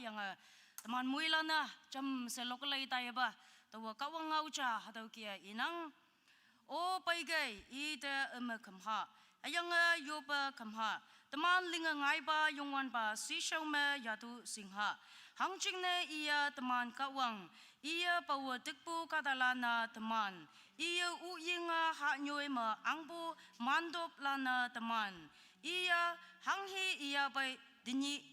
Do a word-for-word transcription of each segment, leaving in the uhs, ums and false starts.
Hüyange teman moilan-a jamshe lokalei taiba, taowa Kahwang ngao ja hatüo kih-e inang. O peikei, ite üme kümha, hüyange yoppe kümha, teman linge ngaipa Youngwanpa shishao me yatu shingha. Hangjingne iye teman Kahwang, iye paowe tikpu kahtalan-a teman, iye üyinge hanyoi me ahngpu mantoplan-a teman, iye hanghe iye pei tenyih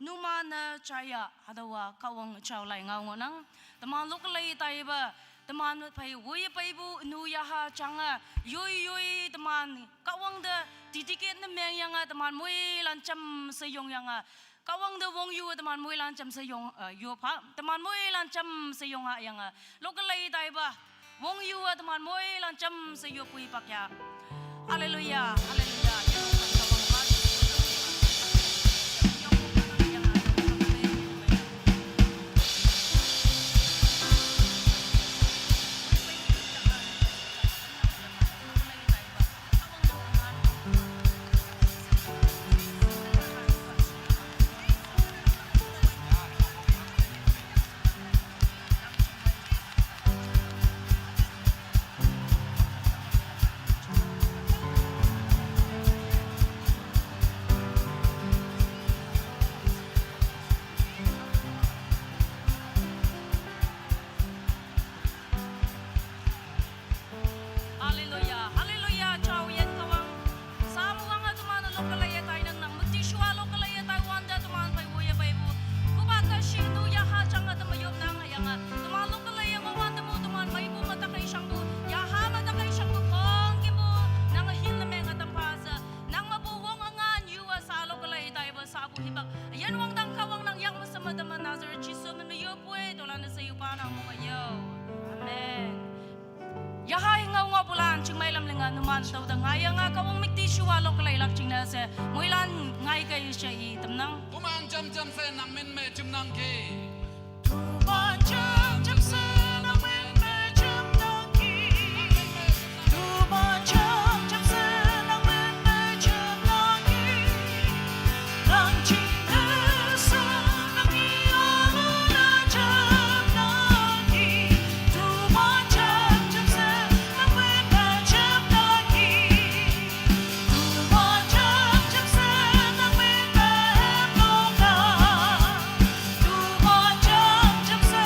numan-e jaiya, hatüowa Kahwang jao lai ngao ngohnang. Teman lokalei taipa, teman phei woipeipu nu yaha jange, yoi yoi teman Kahwang te dedicate ne mengyange teman moilan jamshe yongyange, Kahwang te wongyu teman moilan jamshe yong, eh, yop ha, teman moilan jamshe yong hayange, lokalei taipa, wongyu-a teman moilan jamshe yoppu ipak ya. Haleluya, haleluya. Haleluya, haleluya, jaoyin Kahwang. Sapu wange teman-e lokalei-e tainang, nang müktishuwa lokalei-e taiwante teman phei woiyepeipu, küpa-e shinu yaha jange teme yopnang hüyange teman lokalei-e ngohwante mo teman meipu me takei shangpu, yaha me takei shangpu khongkümpu nange hinne menge tampha she, nang mepu wong üngan yuwa sha lokalei taipa sapu hipak üyin wangdang Kahwang nang yak me sheme teman Nazareth Jesu min me yoppoi, tüolan-e she yupa nang mong üyao. Amen. Yaha i ngao ngohpulan jingmei lam linge numan tüote ngaiyange Kahwang müktishuwa lokalei lak jingne she moilan ngaikei she i tamnang. Toman jamjam she nang min me jemnangki. Toman jamjam she nang min me jemnangki. Toman jamjam she nang min me jemnangki. Nang jingne she nang i-a la jemnangki. Toman jamjam she nang min me jemnangki. Toman jamjam she nang min me hemnang. Toman jamjam she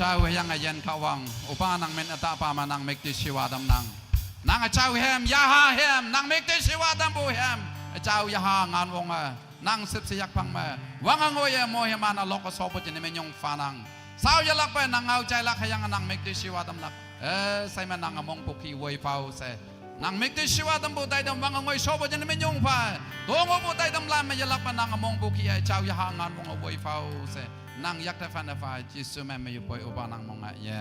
Chao hüyange yin Kahwang, Üpa nang min ütapa me nang müktishiwa tamnang. Nang chao hem, yaha hem, nang müktishiwa tampu hem. Chao yaha ngan wonge, nang sipshe yakpang me. Wange ngoiye moiman-e lok-e shopu jingne minyong phanang. Shao yelakpe nang ngao jailak hüyange nang müktishiwa tamlak. Eh, sai me nang mongpu ki woi phao she. Nang müktishiwa tampu taitam wange ngoi shopu jingne minyong pha. Tongopu taitam lan me yelakpe nang mongpu ki-e chao yaha ngan wonge woi phao she. Nang yakte phanne pha Jesu me me yupoi Üpa nang monge ye.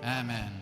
Amen.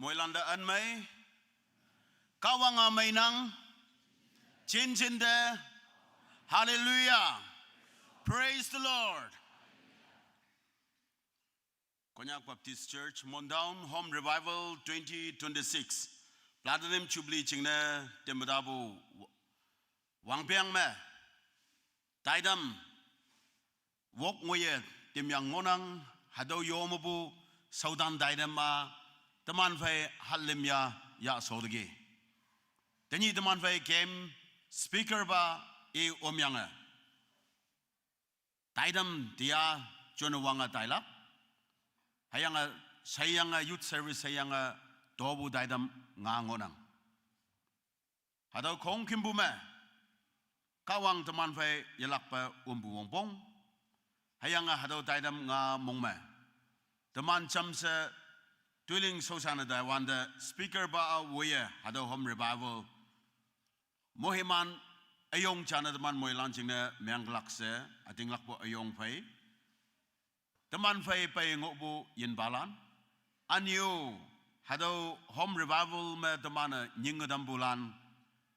Moilante ün mei. Kahwange meinang. Jinjinte. Hallelujah. Praise the Lord. Konyak Baptist Church, Mon Town, Home Revival twenty twenty-six. Platinum Jubilee jingne tempu tapu wangpeng me taitam wok ngoiye timyang ngohnang. Hatüo yo mepu shaotan taitam-a teman phei hatlim ya, ya soteki. Tenyih teman phei kem speakerpa i omyange taitam tia jone wange tailak. Hüyange, sheyange youth service sheyange topu taitam nga ngohnang. Hatüo khongkümpu me Kahwang teman phei yelakpe ompu wongpong. Hüyange hatüo taitam nga mong me teman jamshe toiling shaoshanne taiwante speakerpa-a woiye hatüo Home Revival moiman üyong jane teman moilan jingne menglak she ütinglakpu üyong phei teman phei pei ngohpu yinpalan, ünyu hatüo Home Revival me teman-e nyinge tampulan,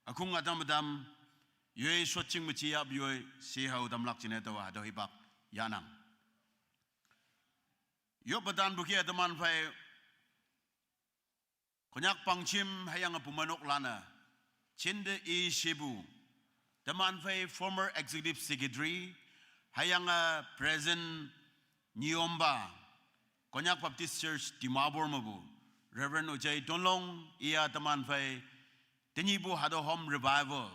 ükong ütam ütam yoi shotjing me jiyap yoi shihao tamlak jingne taowa hatüo hipak yahnang. Yoppe tanpu ki-e teman phei Konyak Pangjim hüyange Bumeinoklan-e jinte i shepu teman phei former executive secretary hüyange President Nyiyompa, Konyak Baptist Church Dimapur mepu Reverend Ojei Tonlong, iya teman phei tenyihpu hatüo Home Revival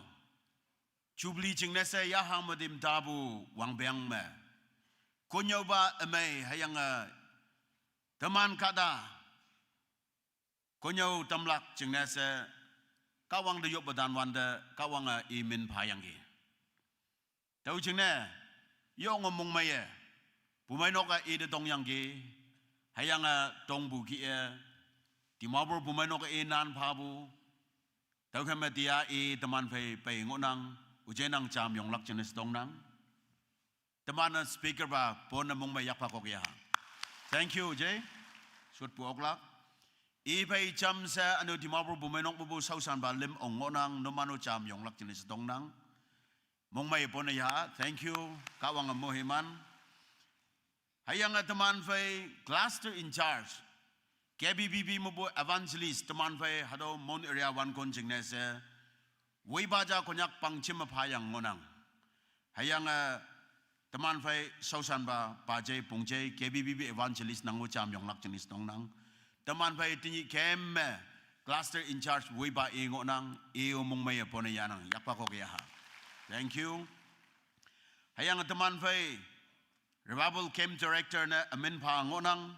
Jubilee jingne she yaha me tim tapu wangpeng me konnyüopa ümei hüyange teman kahta konnyüo tamlak jingne she Kahwang te yoppe tanwante Kahwange i min phayangki. Tüo jingne yonge mongmeiye Bumeinok-e i te tongyangki. Hüyange tongpu ki-e Dimapur Bumeinok-e i nan phapu. Tüokhei me tia i teman phei pei ngohnang. Üje nang jam yonglak jingne she tongnang. Teman-e speakerpa ponne mongmei yakpha kok yaha. Thank you, Ojei. Shotpu oklak. I phei jamshe üne-o Dimapur Bumeinok mepu shaoshanpa lüm ong ngohnang, numan-o jam yonglak jingne she tongnang. Mongmei ponne yaha, thank you, Kahwange moiman. Hüyange teman phei cluster in charge, K B B B mepu evangelist teman phei hatüo Mon area wankon jingne she woipa ja Konyak Pangjim me phayang ngohnang. Hüyange teman phei shaoshanpa pajei pongjei K B B B evangelist nang-o jam yonglak jingne she tongnang. Teman phei tenyih kem me cluster in charge woipa i ngohnang, i-o mongmeiye ponne yahnang, yakpha kok yaha. Thank you. Hüyange teman phei Revival Camp Director ne ümin pha ngohnang.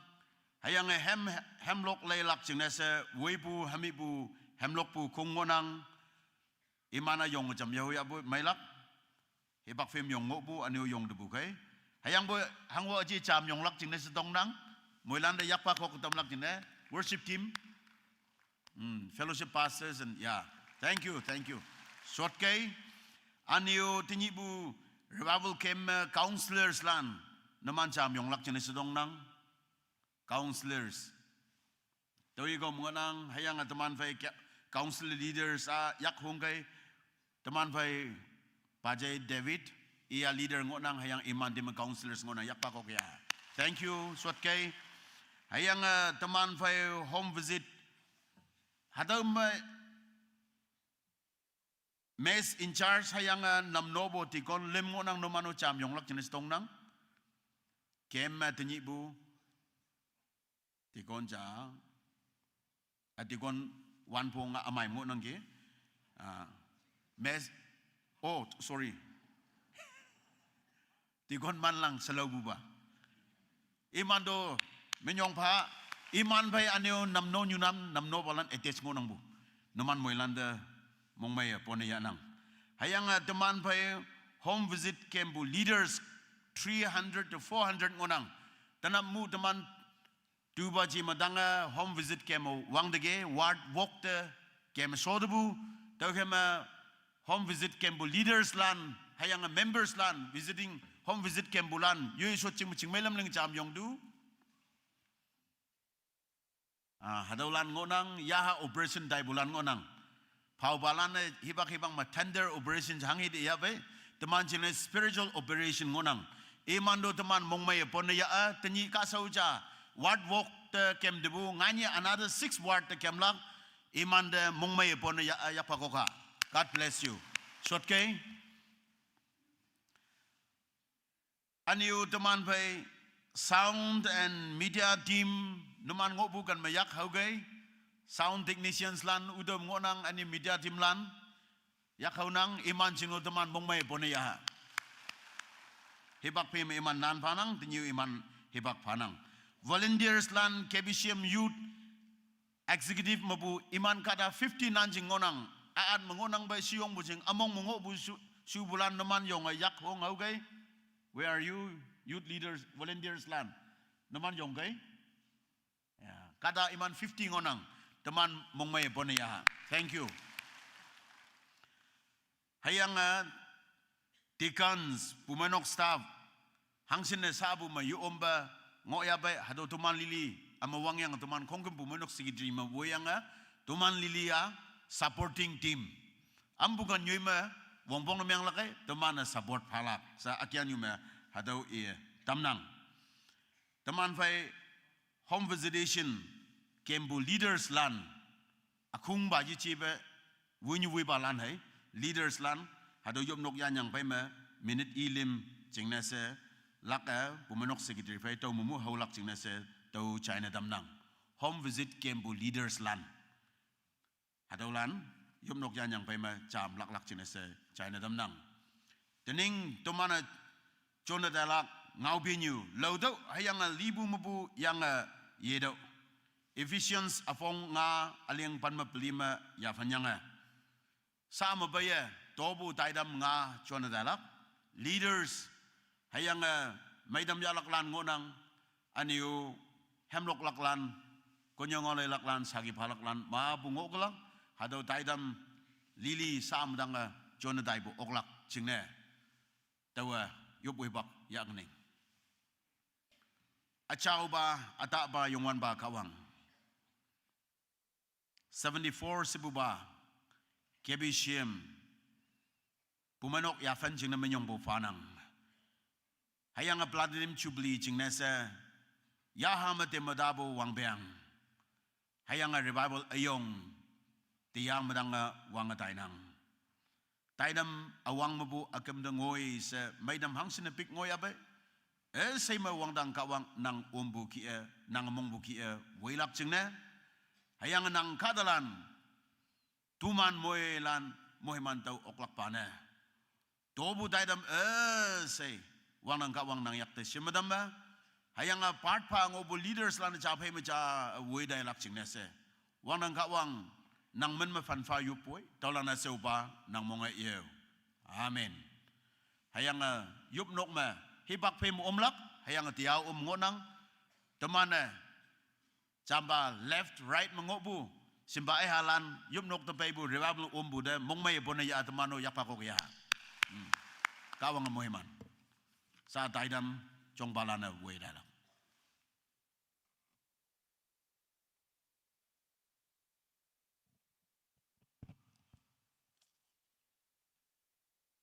Hüyange hem, hemlok leilak jingne she woipu hamipu hemlokpu khong ngohnang. Iman-a yong jam yao yahpu meilak. Hipak phim yong ngohpu üne-o yong tepu khei. Hüyangpoi hangwo üji jam yonglak jingne she tongnang. Moilante yakpha kok tamlak jingne worship team. Mm, fellowship pastors and, yeah. Thank you, thank you. Short kei, anyo tinyi bu revival camp, uh, counselors lan, naman cham yonglak chene sedong nang, counselors. Tawi ko mengonang, hayang a teman fai kia-, council leaders a yak hong kei, teman fai Pajai David, ia leader ngonang, hayang iman tim counselors ngonang, yak pakok ya. Thank you, short kei. Hayang, uh, teman fai home visit. Hadau mai mess in charge hayang, uh, namno bo tikon lem ngonang nomano cham yonglak chene sedong nang. Camp, uh, tinyi bu. Tikon cha. A tikon wan pong a amai mo nang ke. Ah, mess. Oh, sorry. Tikon man lang selau buba. Iman do menyong pha. Iman bai anyo namno nyunam, namno balan attach ngonang bu. Noman moilan de mongmai pone ya nang. Hayang, ah, teman bai home visit camp bu leaders three hundred to four hundred ngonang. Tanam mu teman Tuba ji madanga home visit camp wang dege, ward walk te camp so debu, tau kema home visit camp bu leaders lan, hayang members lan, visiting home visit camp bu lan, yoi so ching ching melam leng cham yong du. Ah, hadau lan ngonang, yaha operation dai bu lan ngonang. Phau balan, eh, hibak hibak ma tender operation hang hidi ya be. Teman chine spiritual operation ngonang. Iman do teman mongmai pon ya, eh, tenyi ka sau cha. Ward walk te camp debu, nganye another six ward te camp lang. Iman de mongmai pon ya, eh, ya pakoka. God bless you. Short kei. Anyo teman bai sound and media team numan ngobu kan mayak hau gai. Sound technicians lan udom ngonang ani media team lan. Yak hau nang iman chino teman mongmai pone ya. Hibak pim iman nan panang, tenyu iman hibak panang. Volunteers lan K B C M youth executive mabu iman kada fifty nan jing ngonang. Aat mengonang bai siong bu jing among mengo bu su, su bulan neman yong a yak hong hau gai. Where are you? Youth leaders, volunteers lan. Neman yong gai. Ya, kada iman fifty ngonang. Teman mongmai pone ya. Thank you. Hayang, ah, deacons, pumenok staff, hangsin ne sabu ma yu omba, ngo ya bai, hado tuman lili, ama wang yang tuman kongkem pumenok secretary ma woyang, ah, tuman lili ya, supporting team. Am bukan yui ma, wong bong yang lakai, tuman na support phalak, sa akian yu ma, hado i tamnang. Teman fai home visitation camp bu leaders lan. Akhung ba ji chi be wunyu wui ba lan hai. Leaders lan. Hado yop nok ya nyang pai me minute i lim chingnese lak, eh, pumenok secretary fai tau mumu hau lak chingnese tau China dam nang. Home visit camp bu leaders lan. Hadau lan, yop nok ya nyang pai ma cham lak lak chingnese China dam nang. Tening tomana chona dalak ngau binyu, lau dau, hayang a libu mabu yang a ye dau. Ephesians afong nga aliang pan ma pelima ya fanyang a. Sa ma baya, tobu taidam nga chona dalak. Leaders, hayang a maidam ya lak lan ngonang, aniu hemlok lak lan, konyong olai lak lan, sagi phalak lan, ma bu ngok lak, hadau taidam lili sam dang a, chona dai bu oklak chingne. Tawa, yop wibak, yak ning. Achau ba, ata ba, yongwan ba, kawang. Seventy-four sibuba, K B C M, pumenok ya fan chingne menyong bu fanang. Hayang a platinum jubilee chingnese, ya ha ma te ma da bu wang beng. Hayang a revival ayong, te ya ma dang a wang a tainang. Tainam awang mabu akem de ngoi se maidam hang sine pik ngoi abe. E sei ma wang dang ka wang nang um bu ki e, nang mong bu ki e, wei lak chingne. Hayang nang ka dalan, tuman moi lan, moi man tau oklak pane. Tobu taidam e sei, wang nang ka wang nang yak te shim madam ba. Hayang a part pa ngo bu leaders lan cha phei ma cha wei dai lak chingne se. Wang nang ka wang nang men ma fan fa yup poi, tau lan a seu ba nang mong a yeu. Amen. Hayang a yup nok ma, hibak phei ma um lak, hayang a tiau um ngo nang, teman e, chamba left, right ma ngo bu, Simba ehalan, yopnok te peipu, revival ompu te, mongmei pone ya temano yakpa kok ya. Hmm. Kahwang moiman. Sa taidam, chongpalan wei dalam.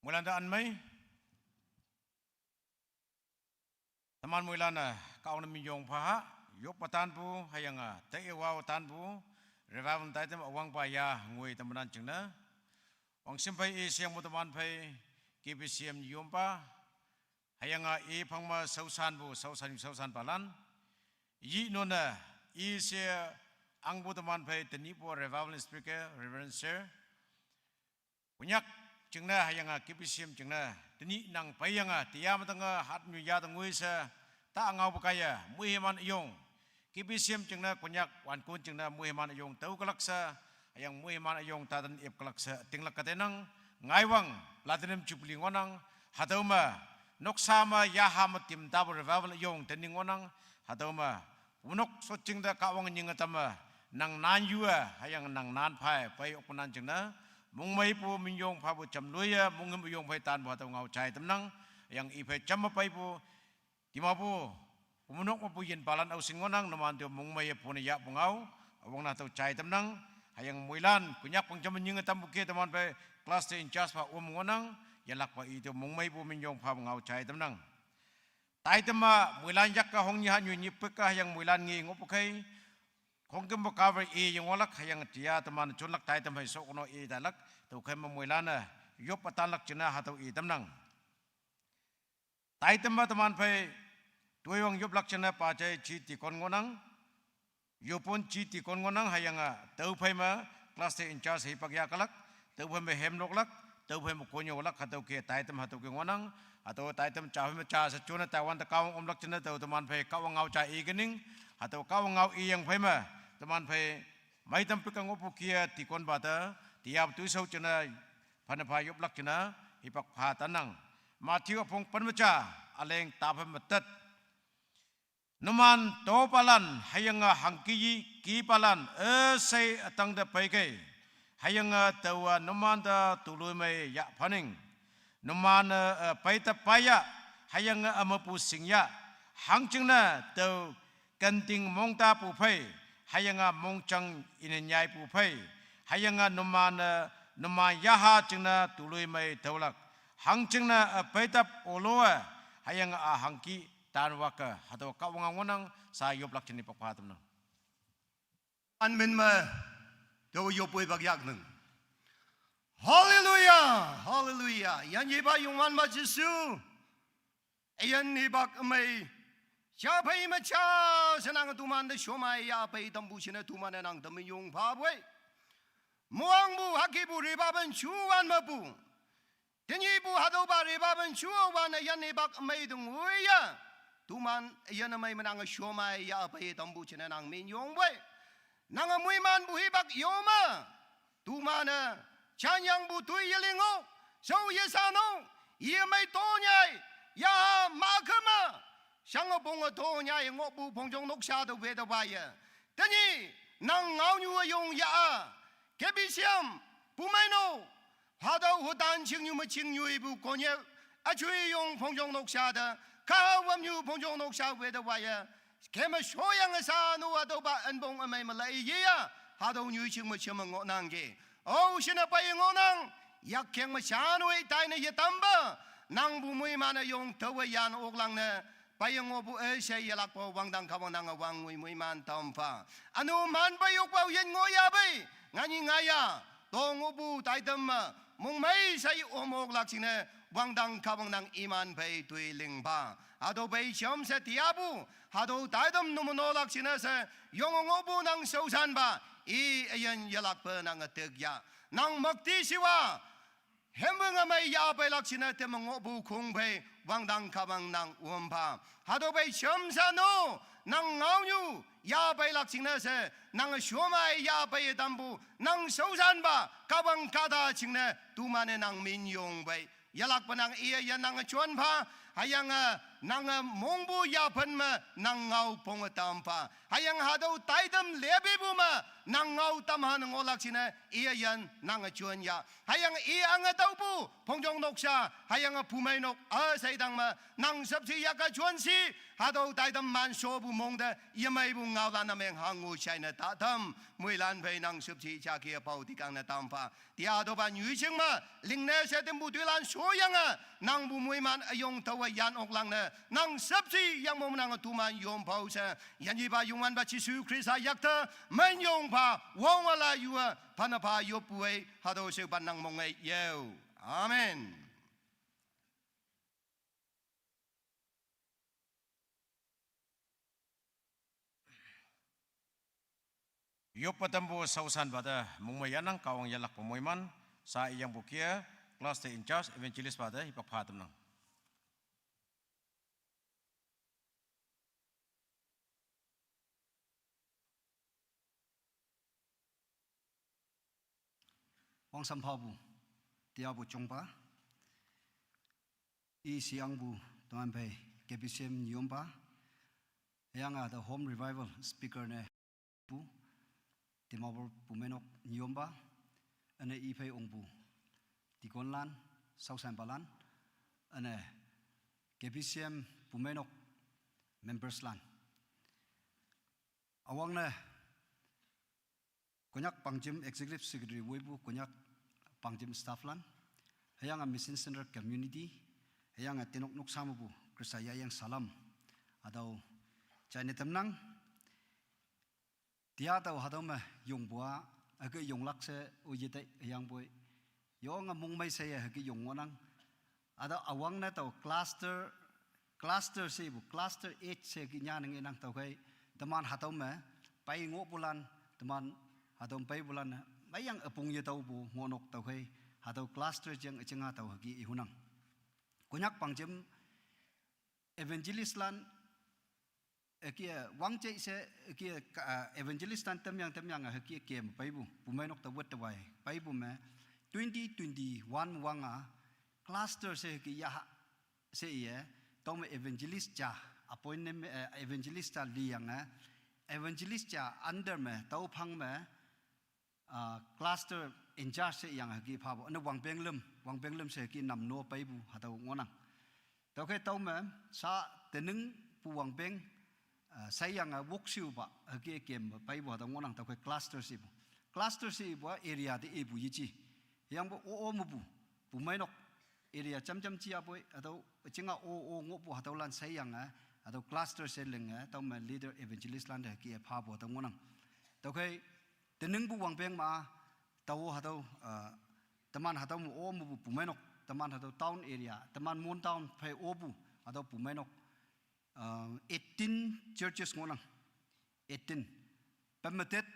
Moilan ta anmei. Teman moilan a, Kahwang minyong pha ha, yop patan pu, hayang a, te ewa tan pu, revival tai tem awang pa ya, ngui teman chingna. Wang sim phei e siang mo teman phei, K B C M yom pa, hayang a, e phang ma sausan pu, sausan, sausan palan. Yi nona, e se ang pu teman phei, teni pu revival speaker, Reverend Sir. Konyak chingna hayang a K B C M chingna, teni nang payang a, tiya matang a, hat nyu ya tang ngui sa, ta ngau pakaya, muhiman yong. K B C M chingna, Konyak wan kun chingna, muhiman yong, tau kalak sa, hayang muhiman yong, ta tan ep kalak sa, ting lak katenang, ngaiwang, platinum jubilee ngonang, hatau ma, noksa ma, yaha ma tim tabu revival yong, teni ngonang, hatau ma, Wunok so chingda Kahwang nying atama, nang nan yua, hayang nang nan phai, pai ok nan chingna, mongmei pu minyong pha pu cham luya, mongmei yong phai tan pu hatau ngau chai tamnang, hayang i phai cham ma pai pu, tima pu, wunok ma pu yin palan au sing ngonang, naman tu mongmei pu ne ya pu ngau, awang na tau chai tamnang, hayang moilan, Konyak pang cham nying atam pu ke teman phai, class te in charge pha um ngonang, yalak pa i tu mongmei pu minyong pha pu ngau chai tamnang. Tai tema, moilan yak ka hong nyi ha nyu nyi pek ka hayang moilan ngi ngop kai. Hong kem bo cover e yang olak hayang tia teman chun lak tai tema sok no e dalak. Tau kai ma moilan a, yop atan lak china hatau e tamnang. Tai tema teman phai, tuai wang yop lak china pa chai chi tikon ngonang. Yopon chi tikon ngonang hayang a, tau phai ma, class te in charge hei pak ya kalak, tau phai ma hem nok lak, tau phai ma konyo lak, hatau ke taitem hatau ke ngonang, hatau taitem cha phai ma cha sa chuna Taiwan ta Kahwang om lak china tau teman phai Kahwang ngau cha i kening, hatau Kahwang ngau i yang phai ma, teman phai mai tam pika ngopu kia tikon bata, tiap tu sau china, phana phai yop lak china, hipak pha tanang. Matthew apong pan ma cha, aleng ta phai ma tat. Numan to palan, hayang a hangki yi ki palan, e sei atang da pai kai. Hayang a tawa numan da tului mai ya phaning. Numan a, e, pai ta pai ya, hayang a amapu sing ya. Hang ching na tau kanting mong ta pu phai, hayang a mong chang ina nyai pu phai. Hayang a numan a, numan yaha ching na tului mai taulak. Hang ching na a pai tap olo a, hayang a hangki tan waka, hatau Kahwang ngonang, sa yop lak chini pakpa tamnang. An min ma, tau yop pui bak yak nang. Hallelujah, hallelujah. Yan yi ba yung wan ma Jisu. Ayan ni bak amai. Cha pai ma cha, sanang tuman da shomai ya pai tambu china tuman nang tam yung pa bui. Muang bu haki bu riba ban chu wan ma bu. Tini bu hado ba riba ban chu wan ayan ni bak amai dung ui ya. Tuman ayan amai manang shomai ya pai tambu china nang min yong bui. Nang amui man bu hi bak yoma. Tuman a, chanyang bu tui yelingo. So yesano. Ye mai to nyai. Ya ma kama. Shang abong to nyai ngo bu pongjong nok sha do we do ba ye. Tani, nang ngau nyu ayong ya a. Kebi siam, pu mai no. Hadau hutan ching nyu ma ching nyu ibu konye. Achui yong pongjong nok sha da. Ka wam nyu pongjong nok sha we da wa ya. Kema shoyang asa nu hadau ba anbong amai malai ye ya. Hadau nyu ching ma ching ma ngo nang ge. Oh, shina pa ye ngo nang. Yak keng ma sha nu e tai na ye tamba. Nang bu mui mana yong tawa yan ok lang na. Pai ngo bu e shai yalak po wang dang ka wang nang wang ngui mui man tam fa. Anu man pai yok pau yen ngo ya bai. Ngani ngaya. To ngo bu tai tam ma. Mung mai sai om ok lak sine. Wang dang ka wang nang iman pai tui ling ba. Hado pai chom se tia bu. Hado tai tam nu mo no lak sine se. Yong ngo bu nang sau san ba. I ayan yalak pa nang atek ya. Nang makti siwa. Hembe ngamai ya pai lak sina te mango bu khung pai wang dang ka wang nang um pa. Hado pai chom sa no nang ngau nyu ya pai lak sina se nang shomai ya pai dam bu nang sau san ba ka wang ka da sina tu ma ne nang min yong pai. Yalak pa nang iya ya nang chuan pa hayang a nange mongpu yaphen me nang ngao ponge tampha. Hüyange hatüo taitam lepepu me nang ngao tamha ne ngohlak jingne iye yan nange jon ya. Hüyange i ange taopu phongjong noksha, hüyange pumeinok, a, sheitang me nang shüpshe yaka jon shi, hatüo taitam manshopu mong te yemeipu ngaolan-a meng hango shaine tatam, moilan phei nang shüpshe jake pao tikangne tampha. Tia tüopa nyoijing me, lingne she tempu toilan shoyange, nangpu moiman üyong taowe yan oklak ne, nang shüpshe yangmom nange toman yom phao she, yanyipa Youngwanpa Jesu Khrista yakte, minyong pha, wonge la yuwe, phane pha yoppu ei, hatüo shepan nang mong ei yao. Amen. Yoppe tampu shaoshanpa te mongmei yanang Kahwang yelakpe moiman, sha iyangpu kia, class te in charge, evangelist pa te hipak pha tamnang. Wangsam phapu, tiapu jongpa, i shiyangpu teman phei K B C M nyiyompa, hüyange hatüo Home Revival speaker ne pu, Dimapur pumeinok nyiyompa, üne i phei ongpu deaconlan, shaoshanpalan, üne K B C M pumeinok memberslan. Üwangne Konyak Pangjim Executive Secretary woipu Konyak Pangjim stafflan, hüyange Mission Center community, hüyange tenok noksa mepu Khrista yayang salam, hatüo jaine tamnang. Tia tao hatüo me yongpu-a, hüke yonglak she o yete hüyangpoi, yonge mongmei sheye hüke yong ngohnang. Hatüo üwangne tao cluster, cluster she ipu, cluster eight she ke nyanne ngenang tüokhei, teman hatüo me pei ngohpulan, teman hatüo peipulan, meiyang üpong yetaopu ngohnok tüokhei, hatüo cluster jeng üjing hatüo hüke ihunang. Konyak Pangjim evangelistlan, hüke, wangje she, hüke, ka, evangelistlan temyang temyange hüke kem peipu, pumeinok te wet te wai peipu me, twenty twenty-one wange, cluster she hüke yaha, she iye, tüome evangelist ja, appointment me, eh, evangelist ja liyange, evangelist ja under me, tüophang me, ah, cluster in charge she iyange hüke phapu, üne wangpeng lüm, wangpeng lüm she hüke namno peipu hatüo ngohnang. Tüokhei tüome, sha teningpu wangpeng, ah, sheyange wokshupa hüke kem peipu hatüo ngohnang tüokhei cluster she ipu. Cluster she ipu-a area te ipu yeji. Hüyangpoi o-o mepu, pumeinok area jam jam jiapoi, hatüo jinga o-o ngohpu hatüolan sheyange, hatüo cluster she linge, tüome leader evangelistlante hüke phapu hatüo ngohnang. Tüokhei, teningpu wangpeng ma, tao hatüo, ah, teman hatüo me o mepu pumeinok, teman hatüo town area, teman Mon town phei opu, hatüo pumeinok, ah, eighteen churches ngohnang. Eighteen. Pemmetet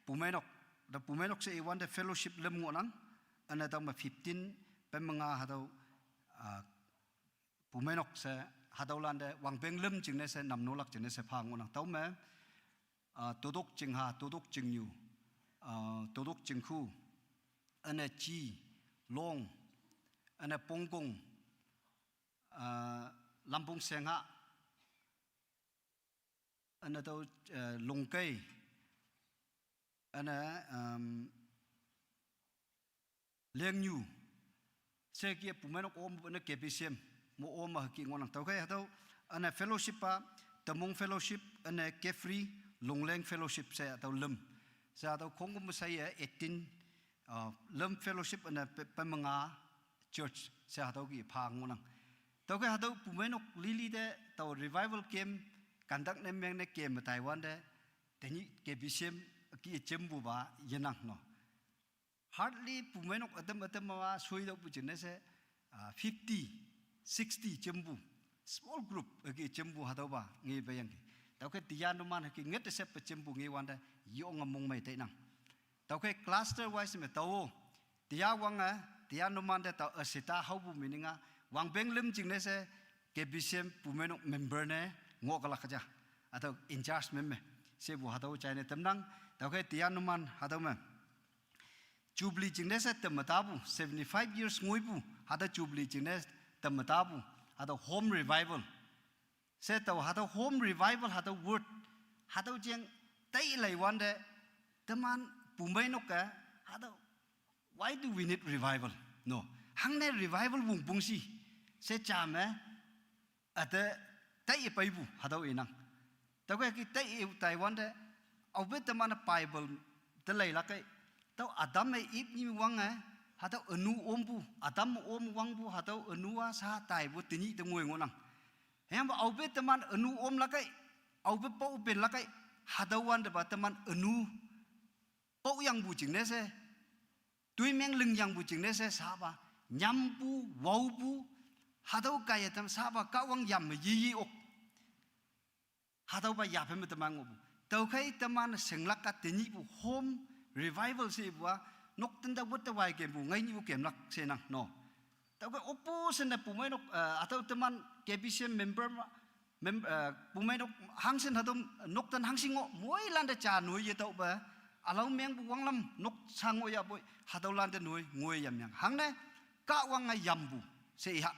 pumeinok. Hatüo pumeinok she iwante fellowship lüm ngohnang. Üne tüome fifteen, pemmenga hatüo, ah, pumeinok she hatüolante wangpeng lüm jingne she namnolak jingne she pha ngohnang. Tüome, ah, Totok Chingha, Totok Chingnyu, ah, Totok Chingkhu, üne Chi, Long, üne Pongkong, ah, Lampung Shengha, üne tüo, eh, Longkei, üne, um, Lengnyu, she ke pumeinok om, üne K B C M, mo om hüke ngohnang. Tüokhei hatüo, üne fellowship-a, Temong Fellowship, üne Kefri, Longleng Fellowship she hatüo lüm. She hatüo khongküm me sheye eighteen, ah, lüm fellowship üne pe-, pemmenga church she hatüo ke pha ngohnang. Tüokhei hatüo pumeinok lili te tao revival camp conduct ne mengne kem me taiwante, tenyih K B C M ke jempupa yenang no. Hardly pumeinok ütam ütam ma shoitüohpu jingne she, ah, fifty, sixty jempu, small group hüke jempu hatüopa nge peiyangki. Tüokhei tia numan hüke ngete sheppe jempu ngewante, yonge mongmei tainang. Tüokhei cluster wise me tao-o, tia wange, tia numante tao üshita haopu meaning-a, wangpeng lüm jingne she, K B C M pumeinok member ne ngohkalak ja. Hatüo in charge meme. Shepu hatüo jaine tamnang, tüokhei tia numan hatüo me Jubilee jingne she temme tapu, seventy-five years ngoipu, hatüo Jubilee jingne temme tapu, hatüo Home Revival. She tao hatüo home revival, hatüo word, hatüo jeng tei lei wante, teman pumeinok-e, hatüo, why do we need revival? No, hangne revival wongpong shi, she ja me, üte, tei peipu, hatüo inang. Tüokhei ki tei tai wante, aope teman-e Bible te leilak kei. Tüo Adam-e Eve nyi wange, hatüo ünu ompu, Adam om wangpu, hatüo ünu-a sha taipu tenyih te ngoi ngohnang. Hüyangpoi aope teman ünu omlak kei, aope pao penlak kei, hatüo wantepa teman ünu paoyangpu jingne she, toimeng lingyangpu jingne she shapa, nyampu, waopu, hatüo kaiye tam shapa Kahwang yam me yeyi ok. Hatüopa yaphe me teman ngohpu. Tüokhei teman shinglak-a tenyihpu home revival shepu-a, nok tente wütte wai kempu, ngai nyihpu kemlak shenang, no. Tüokhei okpu shine pumeinok, eh, hatüo teman K B C M member ma, mem-, eh, pumeinok hangshin hatüo nokten hangshin ngoh, moilante ja noi yetüohpe, ülao mengpu wanglam nok sha ngohyapoi, hatüolante noi, ngoi yamyang. Hangne, Kahwange yampu, she iha.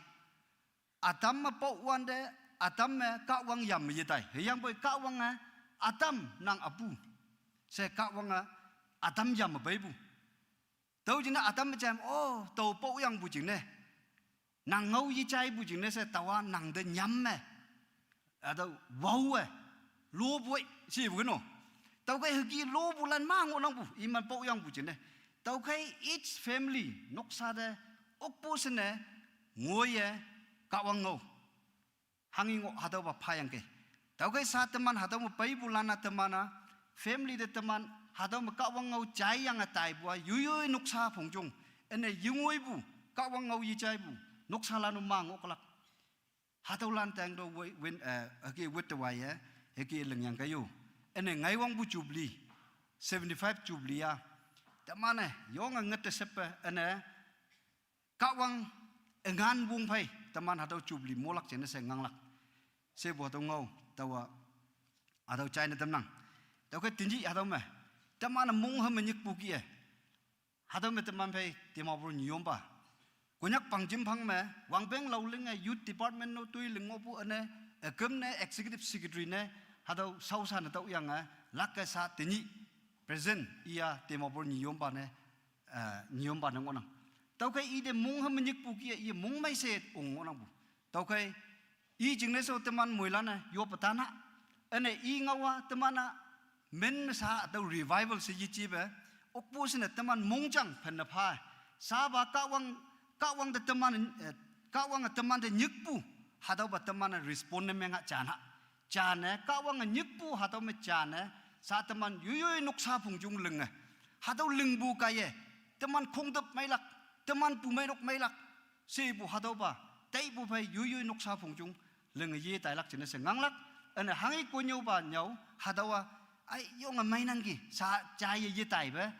Adam me pao wante, Adam me Kahwang yam me yetai. Hüyangpoi Kahwange, Adam nang üpu, she Kahwange, Adam yam me peipu. Tüo jingne Adam me jam, oh, tao paoyangpu jingne, nang ngao yejaipu jingne she taowa nangte nyam me, hatüo, waowe, lopoi, shepu no. Tüokhei hüke lopulan ma ngohnangpu, iman paoyangpu jingne. Tüokhei each family, noksa te, okpu shine, ngoiye, Kahwang ngao. Hangi ngoh hatüopa phayangki. Tüokhei sha teman hatüo me peipulan-a teman-a, family te teman, hatüo me Kahwang ngao jaiyange taipu-a, yoiyoi noksa phongjong. Üne yengoipu, Kahwang ngao yejaipu, noksalan-o ma ngohlak. Hatüolan tangto win, eh, hüke wütte waiye, hüke lingyang kaiyo. Üne ngaiwangpu Jubilee, seventy-five Jubilee-a. Teman-e, yonge ngette sheppe, üne, Kahwang üngan wong phei, teman hatüo Jubilee molak jingne she nganglak. Shepu hatüo ngao, taowa, hatüo jaine tamnang. Tüokhei tenyih hatüo me, teman-e mong hame nyikpu kih-e. Hatüo me teman phei Dimapur nyiyompa, Konyak pangjimphang me, wangpeng laolinge youth department no toi ling ngohpu üne, üküm ne executive secretary ne, hatüo shaoshan ne tüoyange, lakke sha tenyih, present iya Dimapur nyiyompa ne, eh, nyiyompa ne ngohnang. Tüokhei ite mong hame nyikpu kih-e, iye mongmei she ong ngohnangpu. Tüokhei i jingne she teman moilan-e yoppe tanha. Üne i ngao-a teman-a min me sha hatüo revival she yejepe, okpu shine teman mongjang phenne pha. Shapa Kahwang, Kahwang te teman, eh, Kahwange temante nyikpu, hatüopa teman-e respond ne menge jane. Jane, Kahwange nyikpu hatüo me jane, sha teman yoiyoi noksa phongjong linge. Hatüo lingpu kaiye, teman khongtüp meilak, teman pumeinok meilak, shepu hatüopa, taipu phei yoiyoi noksa phongjong, linge yetailak jingne she nganglak, üne hangi konnyüopa nyüo, hatüowa, ai yonge meinangki, sha jaiye yetaipe,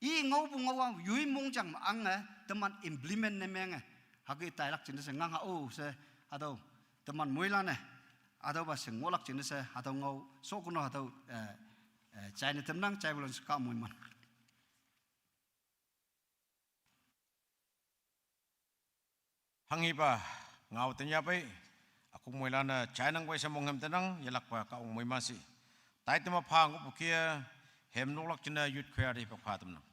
i ngaopu ngao-a yoi mongjang me ange, teman implement ne menge, hüke tailak jingne she nganga-o she, hatüo, teman moilan-e, hatüopa she ngohlak jingne she, hatüo ngao, shokono hatüo, eh, eh, jaine tamnang, jaipulan she kahmoi man. Hanghipa ngao tenyih pei, ükong moilan-e jainang pei she monghüm tenang, yelakpa Kahwang moiman shi. Taitema pha ngohpu kih-e, hem noklak jingne youth choir te hipak pha tamnang.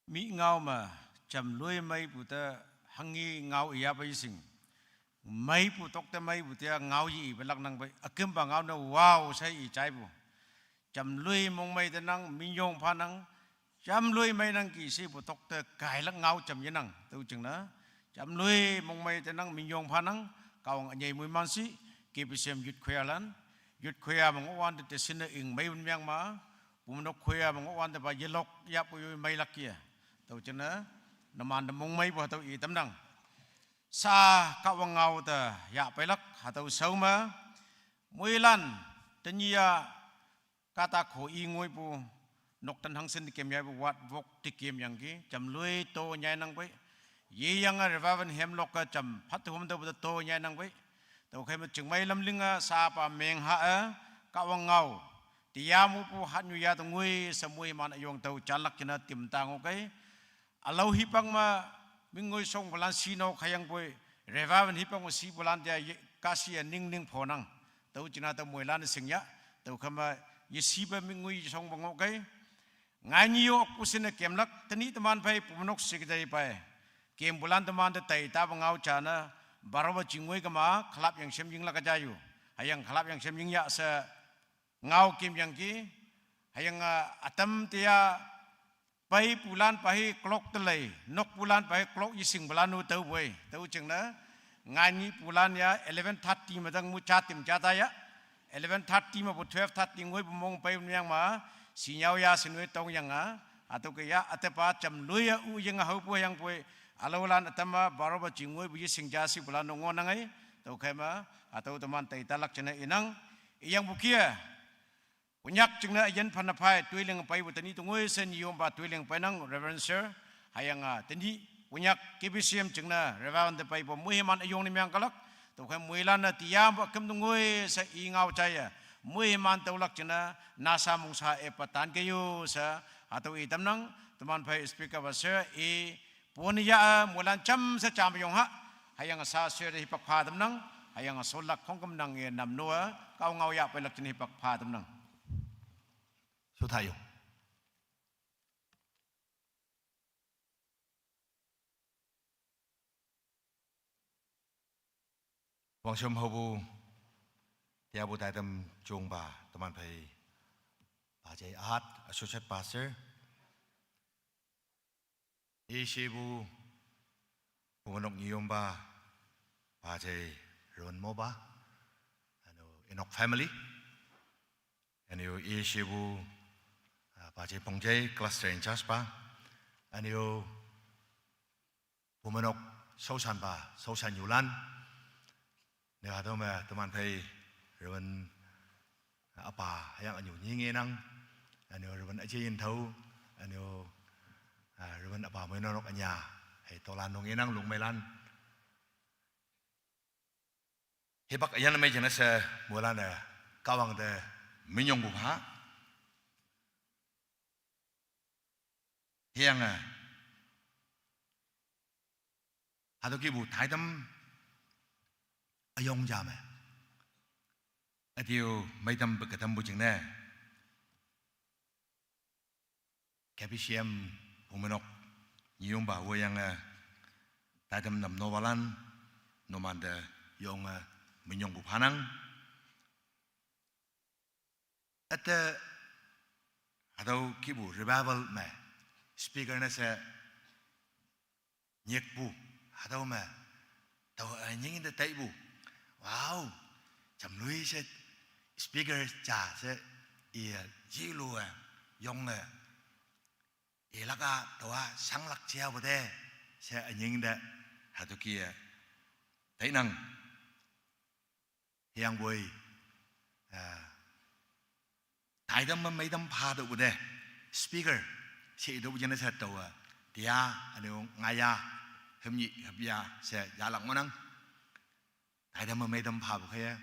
Mi ngao me, jam lui mei pu te hangi ngao iya pa ising. Mei pu tok te mei pu te ngao yi i belak nang bai. Akim pa ngao na wow sai i chai pu. Jam lui mong mei te nang minyong pa nang. Jam lui mei nang ki si pu tok te kai lak ngao jam ye nang. Tau jing na. Jam lui mong mei te nang minyong pa nang. Kawang anyai mui man si. Ki pi sem yut khuya lan. Yut khuya mong wan te te sin na ing mei un miang ma. Pu manok khuya mong wan te pa yelok ya pu yu mei lak kia. Tau jing na. Naman te mong mei pu tau i tam nang. Sa kawang ngao te ya pai lak. Hatau sau ma. Mui lan. Te nyi ya. Kata kho i ngui pu, nok tan hang sen ti kem yai pu wat vok ti kem yang ki, jam lui to nyai nang pai. Ye yang a revival hem lok ka jam phat hum to to nyai nang pai. Tau khai ma jing mai lam ling a sa pa meng ha a, kawang ngao. Ti ya mu pu hat nyu ya to ngui sa mui man a yong tau chalak kina tim ta ngo kai. Alau hipang ma, mingoi song bulan si no khayang poi, revival hipang ma si bulan dia ye, kasi ya ning ning pho nang. Tau jing na tau mui lan sing ya, tau khama ye si ba mingoi song ba ngo kai. Ngai ni yo ku sin na kem lak, tani teman pai, pu manok si kejai pai. Kem bulan teman te tai ta ba ngao cha na, baro ba jingoi kama, khalap yang sem ying lak ka jayu. Hayang khalap yang sem ying ya sa, ngao kim yang ki, hayang, ah, atam te ya, pai pulan pahi clock te lei, nok pulan pahi clock yising pulan u tau boi, tau jing na, ngai ni pulan ya, eleven thirty ma dang mu cha tim cha ta ya, eleven thirty ma pu twelve thirty ngoi pu mong pai yang ma, si nyau ya sin wei tong yang a, atau ke ya, ate pa jam lui ya u yang a hau pu yang poi, alau lan atam ma, baro ba jingoi pu yising ja si pulan u ngo nang ai, tau khai ma, atau teman tai talak jing na inang, yang bukia, Punyak jing na ayan phan na phai, tuiling pai bu tani tungui sen yom ba tuiling pai nang Reverend Sir, hayang a tani punyak K B C M jing na Reverend de pai bu muhiman ayong ni miang kalak, tu khai muilan na tiam ba kem tungui sa i ngau chaya, muhiman tau lak jing na nasa mung sa e patan ke yu sa, atau i tam nang, teman pai speaker ba sir, i Pun ya, eh, mulan cham sa cham yong ha. Hayang sa sir hipak pha tam nang. Hayang solak khong kam nang ye nam nua. Kau ngau ya pelak jing hipak pha tam nang. Su tha yong. Wang shom hau bu. Tia bu tai tam chung ba. Teman pai. Ba jai at. Associate Pastor. Ishibu, Pumanok Niyomba, Pajay Ron Moba, ano Inok family, ano Ishibu, ah, Pajay Pongjay, cluster in charge pa, ano Pumanok Sosan pa, Sosan Yulan, Neo hado me teman phei Reverend apa yang anyu nyi ngenang, anyo Reverend aje yin thau, anyo, ah, Reverend apa me nonok anya, hei tolan nong ngenang lung melan. Hipak ayan me jana se mulan de kawang de minyong bu ha. Hiang a. Hado ki bu thai tam ayong jam e. Atiu mai tam bek tam bu jing ne. K B C M bu menok nyium ba wo yang e. Thai tam nam no balan no man de yong e minyong bu phanang. Ate hadau kibu revival me speaker na se nyek bu hadau me tau, eh, nying de tai bu. Wow, cham lui se speaker cha se i ji lu, eh, yong, eh, i laka tau, ah, sang lak chia bu de se, eh, nying de hadau ki, eh, tai nang. Hiang bui, ah, thai tam ma mai tam pha do bu de. Speaker, si do bu jana sa tau, ah, tia, anu, ngaya, hem yi, hem ya, se ya lak ngonang. Thai tam ma mai tam pha bu kaya.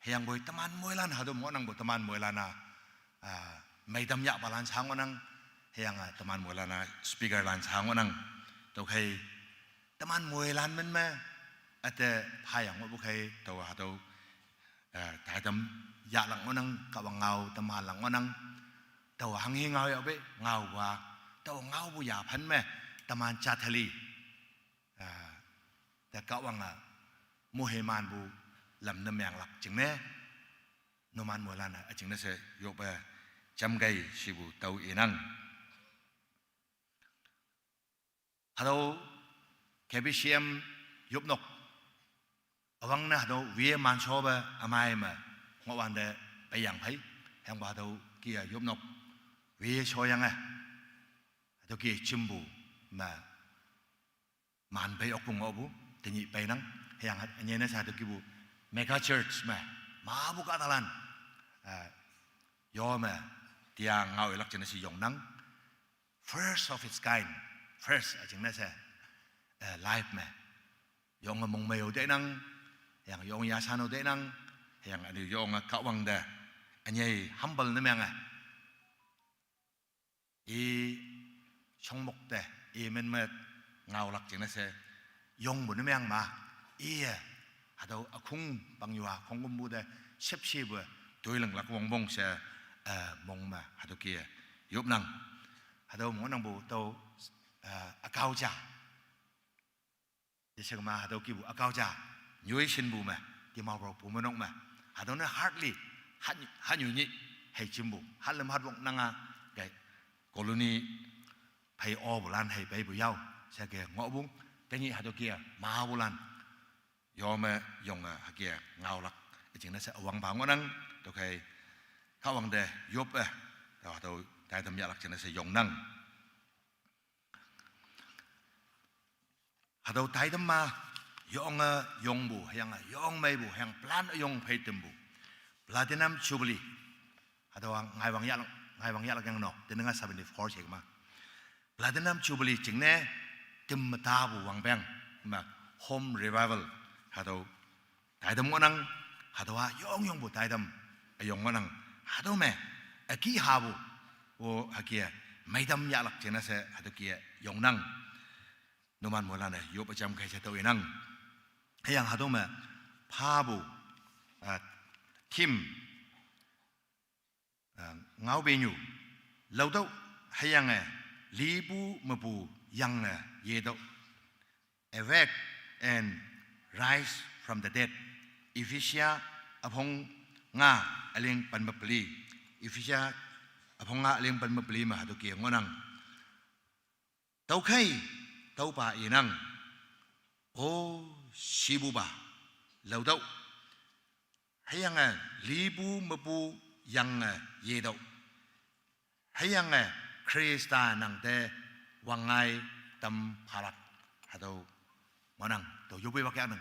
Hiang bui teman muilan hado ngonang bu teman muilan, ah, ah, mai tam ya balan sa ngonang. Hiang, ah, teman muilan, ah, speaker lan sa ngonang. Tau khai teman muilan men me, ate phayang bu khai tau hadau, eh, thai tam ya lang ngonang, ka ba ngau teman lang ngonang, tau hang hi ngau ya be, ngau ba, tüo ngaopu yaphan me, teman ja thali. Ah, te Kahwange, mohemanpu lam ne menglak jingne, numan moilan-e, üjingne she yoppe jamkei shipu tao inang. Hatüo K B C M yopnok. Üwangne hatüo we manshope ümei me ngohwante peiyang phei. Hüyangpa hatüo kih-e yopnok we shoyange. Hatüo kih-e jimpu me man pei okpu ngohpu, tenyih peinang, hüyange ünyei ne she hatüo kihpu mega church me, mapu kahtalan, eh, yo me, tia ngao ilak jingne she yongnang, first of its kind, first, üjingne she, eh, life me. Yonge mongmei-o teinang, hüyange yong yashan-o teinang, hüyange ünyu yonge Kahwang te, ünyei humble ne menge. I shongmok te, i min me ngaolak jingne she, yongpu ne meng ma, iye, hatüo ükhong pangnyuwa khongkümpu te, shepshepu, toilinglak wongpong she, eh, mong me, hatüo kih-e, yopnang. Hatüo ngohnangpu tüo, eh, ükao ja. Yeshema hatüo kihpu ükao ja, nyoi shinpu me, Dimapur Bumeinok me. Hatüo ne hardly, ha, hanyu nyih, hei jimpu, hatlüm hatwok nanga, kei, colony, phei opulan hei peipu yao, she ke ngohpu, tenyih hatüo kih-e, mapulan. Yo me yonge hüke ngaolak, üjingne she üwangpa ngohnang, tüokhei, Kahwang te yoppe, tao hatüo taitam yahlak jingne she yongnang. Hatüo taitam ma, yonge yongpu, hüyange yong meipu, hüyange plan üyong phei tampu. Platinum Jubilee. Hatüowa ngaiwang yahlak, ngaiwang yahlak yang no, teninga seventy-four she ma. Platinum Jubilee jingne, tüm me tapu wangpeng, me home revival, hatüo taitam ngohnang, hatüowa yongyongpu taitam, üyong ngohnang, hatüo me, üki hapu, o hüke, meitam yahlak jingne she, hatüo kih-e yongnang. Numan moilan-e, yoppe jamkei she tüo inang. Hüyange hatüo me, phapu, ah, theme, ah, ngaopenyu, laotüoh, hüyange, lipu mepu yange yetüoh. Awake and rise from the dead. Ephesia üpong nga üleng pen me peli. Ephesia üpong nga üleng pen me peli me hatüo kih-e ngohnang. Tüokhei, tüopa inang. O, shipupa, laotüoh. Hüyange lipu mepu yange yetüoh. Hüyange Khrista nang te wangngai tam phalak. Hatüo ngohnang, tüo yoppei wak yahnang.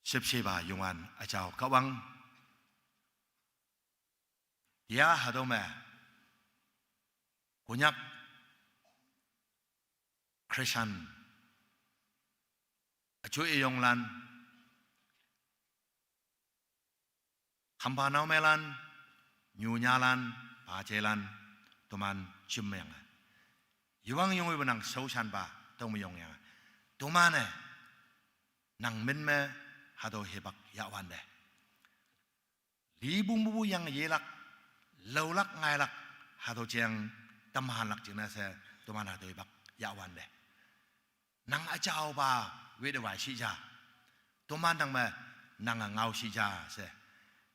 Shepshepa Youngwan üjao Kahwang. Ya hatüo me, Konyak Christian, üjao üyonglan, hampa naomeilan, nyunyalan, pajeilan, toman jimyange, yewang yongweipu nang shaoshanpa, tüo me yongyange, toman-e, nang min me, hatüo hipak yahwante, lipu mepu yange yelak, laolak ngailak, hatüo jeng, tamhanlak jingne she, toman hatüo hipak yahwante, nang üjaopa, wete wai shi ja, toman tang me, nange ngao shi ja she,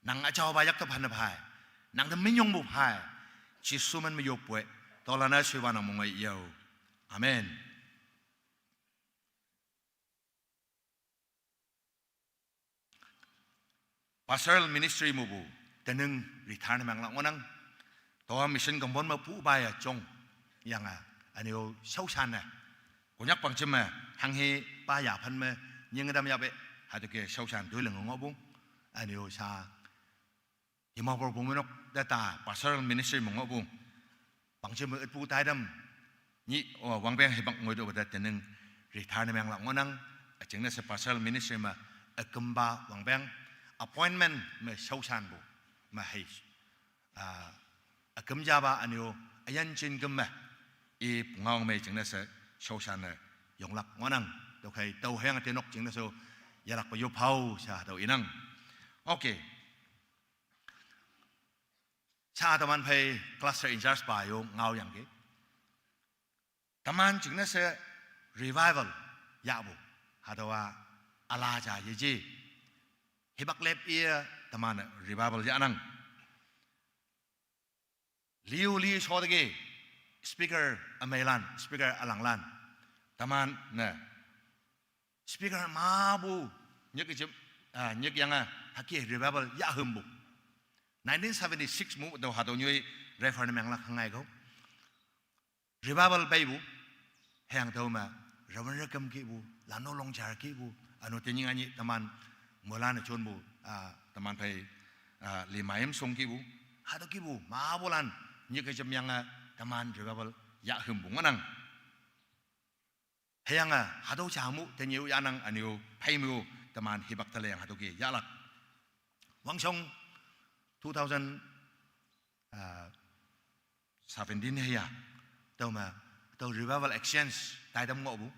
nang üjaopa yakte phanne phei, nang te minyongpu phei, Jesu min me yoppoi, tüolan-e shoipa nang mong-e yao. Amen. Pastoral ministry mepu, tening retire ne menglak ngohnang. Tüowa mission kongpon mepu pa ya jong. Yange, ünyu shaoshan ne, Konyak pangjem me, hanghe pa yaphan me, nying tam yape, hatüo kih-e shaoshan toiling ngohpu, ünyu sha, Dimapur Bumeinok te ta pastoral ministry me ngohpu, pangjem me ütpu taitam, nyih, o, wangpeng hipak ngoitüohpu te tening retire ne menglak ngohnang, üjingne she pastoral ministry me, ükümpa wangpeng, appointment me shaoshanpu, me hei, ah, üküm japa ünyu, üyan jin küm me, i ngao me jingne she, shaoshan-e, yonglak ngohnang, tüokhei tao hüyange tenok jingne she, yelakpe yophao sha hatüo inang. Okay. Cha teman phei cluster in charge pa yo ngao yangki. Teman jingne she revival yahpu. Hatüowa üla ja yeje. Hipak lep iye teman revival yahnang. Liu li shoteki speaker ümeilan, speaker ülanglan. Teman ne speaker mapu nyik jim, ah, nyik yange hüke revival yahhümpu. Nineteen seventy-six mu tüo hatüo nyoi refer ne menglak hangai kao. Revival peipu, hüyange tüome, Reverend Rekem kihpu, Lano Longjar kihpu, üno tenyih nganyih teman moilan-e jonpu, ah, teman phei, ah, Lima Yimsong kihpu, hatüo kihpu, mapulan, nyike jemyange, teman revival yahhümpu ngohnang. Hüyange, hatüo ja mu, tenyih-o yahnang, üne-o, phei mu, teman hipak te leyang hatüo ke yahlak. Wangshong, two thousand, ah, seventeen hüya. Tüome, tüo revival exchange, taitam ngohpu.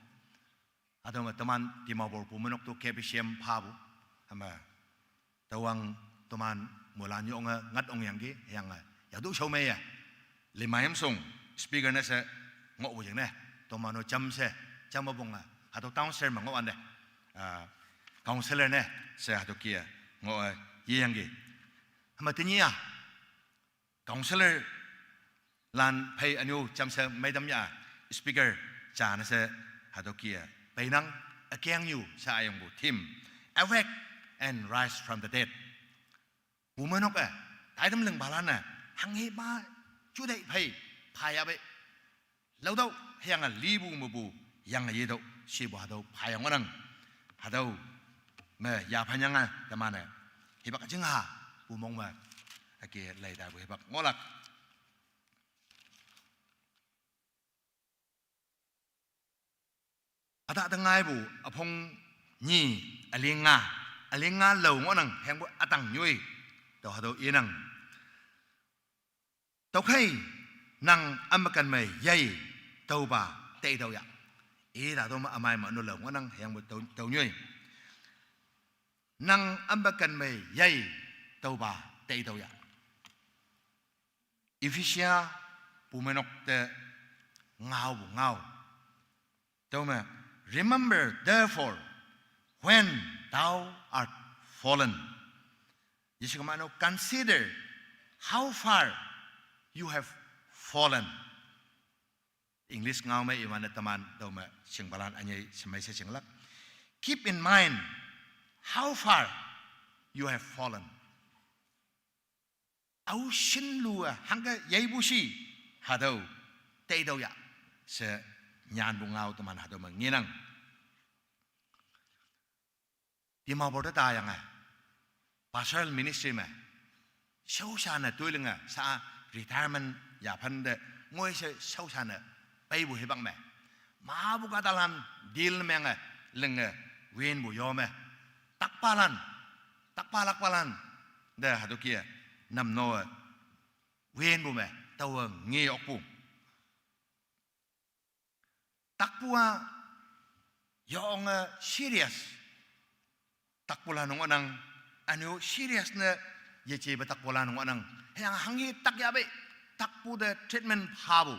Hatüome teman Dimapur Bumeinok to K B C M phapu. Hüme, tüowang teman moilan yonge ngat ongyangki, hüyange, yatu shao meiye. Lima Yimsong, speaker ne she ngohpu jingne. Toman-o jamshe, jamme ponge. Hatüo downstairs me ngohwante. Ah, counselor ne she hatüo kih-e ngoh-e yeyangki. Hüme tenyih-a counselor lan phei üne-o jamshe meitam ya speaker ja ne she hatüo kih-e peinang ükengnyu she ayongpu theme, Awake and Rise from the Dead. Bumeinok-e, taitam lingpalan-e, hanghe ma, jutei phei, phayapei. Laotüoh, hüyange lipu mepu, yange yetüoh, shepu hatüo phayang ngohnang. Hatüo me yaphanyange teman-e, hipak jingha, bumong me, hüke leitapu hipak ngohlak. Ütah te ngaipu üpong nyi, üling nga, üling nga lao ngohnang, hüyangpoi ütang nyoi, tüo hatüo inang. Tüokhei, nang ümeken me yei, tüopa, teitüoh ya. Ita tüome ümei me ünu lao ngohnang, hüyangpoi tüo, tüo nyoi. Nang ümeken me yei, tüopa, teitüoh ya. Ephesia, Bumeinok te ngaopu ngao. Tüome, remember therefore when thou art fallen. Yeje kema-o consider how far you have fallen. English ngao me iman-e teman tüome shingpalan ünyei shemei she shinglak. Keep in mind how far you have fallen. Aoshinlu-e hangke yeipu shi, hatüo, teitüoh ya, she nyanpu ngao teman hatüo me ngenang. Dimapur te tayange, pastoral ministry me, shaoshanne toi linge, sha retirement yaphan te, ngoi she shaoshanne, peipu hipak me. Mapu kahtalan, deal menge, linge, winpu yo me. Takpalan, takpalakpalan, te hatüo kih-e, namno-e, winpu me, taowe nge okpu. Takpu-a, yonge serious. Takpulan ngohnang, üne-o serious ne yejepe takpulan ngohnang. Hüyange hanghe tak yahpei, takpu te treatment phapu.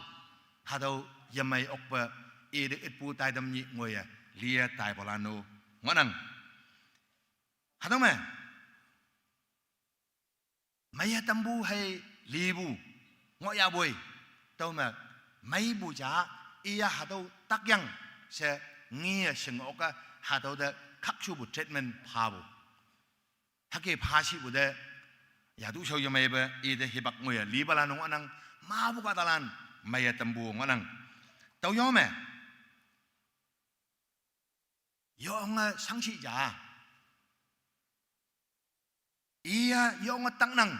Hatüo yemei okpe, ite itpu taitam nyih ngoiye, liye taipulan-o ngohnang. Hatüo me, meiye tampu hei lipu, ngohyahpoi. Tüome, meipu ja, iya hatüo takyang, she nge-e shing oka, hatüo te khakshupu treatment phapu. Hüke phashipu te, yatu shao yemeipe, ite hipak ngoiye lipalan ngohnang, mapu kahtalan, meiye tampu ngohnang. Tüo yo me, yonge shangshih ja. Iya yonge taknang,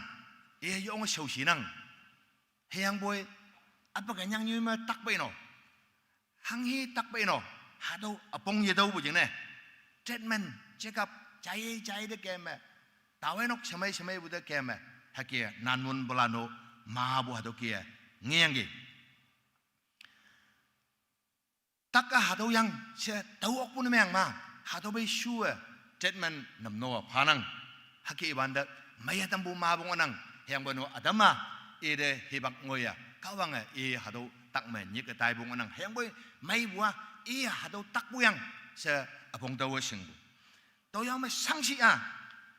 iya yonge shaoshinang. Hüyangpoi, apa kenyang nyoi me takpei no. Hanghe takpei no, hatüo üpong yetüopu jingne. Treatment, check up, jaiye jai te keme. Taowe nok shemei shemeipu te keme. Hüke nanmonpulan-o, mapu hatüo kih-e, ngeyangki. Tak-a hatüo yang she tao okpu ne meng ma, hatüo pei shu-e treatment namno-a phanang. Hüke iwante, meiye tampu mapu ngohnang, hüyangpoi no ütam-a, ite hipak ngoiye, Kahwange i hatüo tak me nyik-e taipu ngohnang, hüyangpoi meipu-a, i hatüo takpu yang she üpong taowe shingpu. Tüoyang me shangshih-a,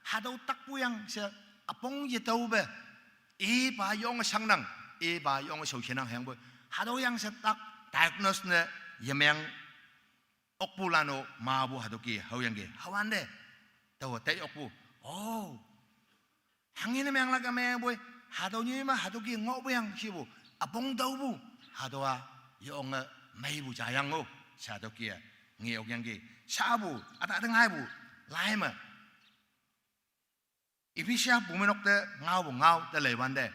hatüo takpu yang she üpong yetaope, ipa yonge shangnang, ipa yonge shaoshinang hüyangpoi, hatüo yang she tak diagnose ne yemeng okpulan-o mapu hatüoke haoyangki, hüwante taowa tei okpu, oh, hanghe ne menglak-a mengpoi, hatüo nyoi me hatüoke ngohpu yang shepu, üpong taopu, hatüowa yonge meipu jayang-o, she hatüoke nge okyangki, shapu, üta te ngaipu, lai me Ephesia pumeinok te ngaopu ngao te leiwante,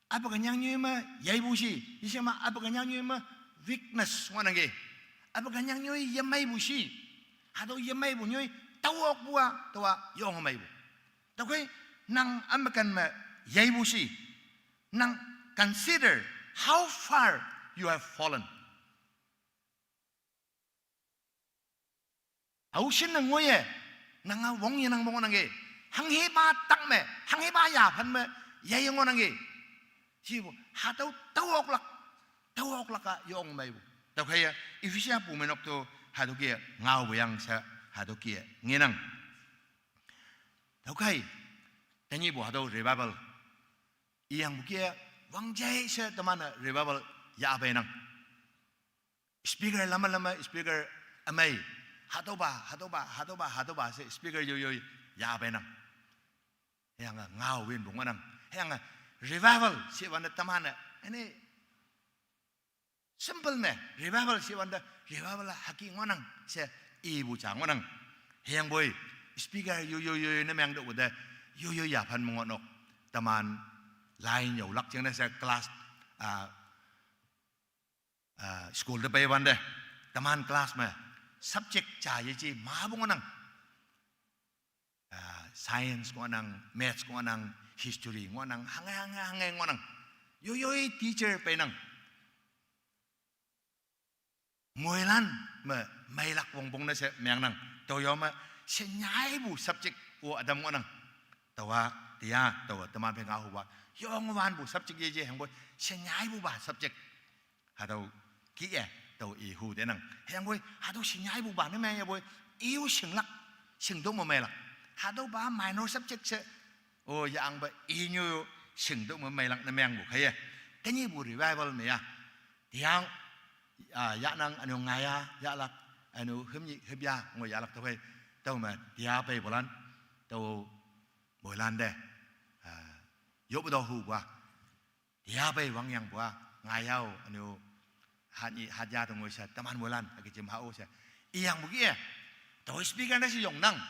üpa kenyang nyoi me yeipu shi, yeshe ma üpa kenyang nyoi me weakness ngohnangki. Üpa kenyang nyoi yemeipu shi, hatüo yemeipu nyoi tao okpu-a taowa yonge meipu. Tüokhei nang ümeken me yeipu shi, nang consider how far you have fallen. Aoshinne ngoiye, nanga wong yenangpu ngohnangki. Hanghepa tak me, hanghepa yaphan me yei ngohnangki. Shepu hatüo tao oklak, tao oklak-a yong meipu. Tüokhei-a Ephesia pumeinok to hatüoke ngaopu yang she hatüoke ngenang. Tüokhei, tenyihpu hatüo revival, iyangpu ke wangjai she teman-e revival yahpeinang. Speaker lama lama speaker ümei, hatüopa hatüopa hatüopa hatüopa she speaker yoiyoi yahpeinang. Hüyange ngao winpu ngohnang. Hüyange revival shewante teman-e, üne, simple me revival shewante revival-a hüke ngohnang she ipu ja ngohnang. Hüyangpoi speaker yoiyoi yoiyoi ne mengtüohpu te, yoiyoi yaphan me ngohnok, teman lai nyüolak jingne she class, ah, ah, school te peiwante, teman class me subject ja yeje mapu ngohnang. Ah, science ngohnang, maths ngohnang, history ngohnang, hange hange hange ngohnang. Yoiyoi teacher peinang. Moilan me meilak wongpong ne she mengnang. Tüoyo me shenyaipu subject-o ütam ngohnang. Taowa, tia, taowa teman phei ngaohupa, yongwanpu subject yeje hüyangpoi shenyaipupa subject, hatüo kih-e, tao i hu tenang. Hüyangpoi hatüo shenyaipupa ne meng yepoi, i-o shinglak, shingtüoh me meilak. Hatüopa minor subject she, o, yangpe i nyu shingtüoh me meilak ne mengpu kheiye. Tenyihpu revival me-a, tiang, ah, yahnang üne-o ngaiya yahlak, üne-o hümnyih hüpya ngoi yahlak tüokhei, tüome tia peipulan, tüo moilan te, ah, yoptüoh hupu-a, tia pei wangyangpu-a, ngaiyao üne-o hatnyih hatya te ngoi she teman moilan hüke jim ha-o she iyangpu kih-e, tao speaker ne she yongnang.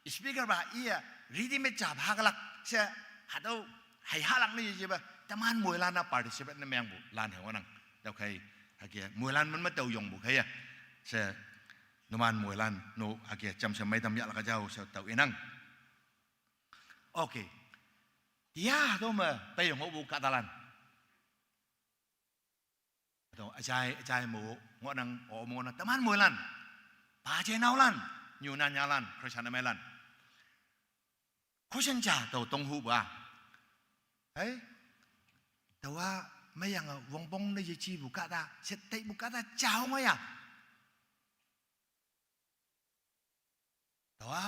Speaker pa iye ready me ja phalak she, hatüo heihalak ne yejepa teman moilan-a participate ne mengpu lan he ngohnang. Tüokhei hüke moilan men me tao yongpu kheiye she, numan moilan no hüke jamshe meitam yahlak jao she tao inang. Okay. Tia hatüo me pei ngohpu kahtalan, hatüo üjai üjai me ngohnang, o me ngohnang, teman moilan, pa jeinaolan, nyunan yalan, Christian ümeilan, Christian ja tao tonghupu-a, ei, taowa meiyange wongpong ne yejepu kahta she teipu kahta jao ngoiya. Taowa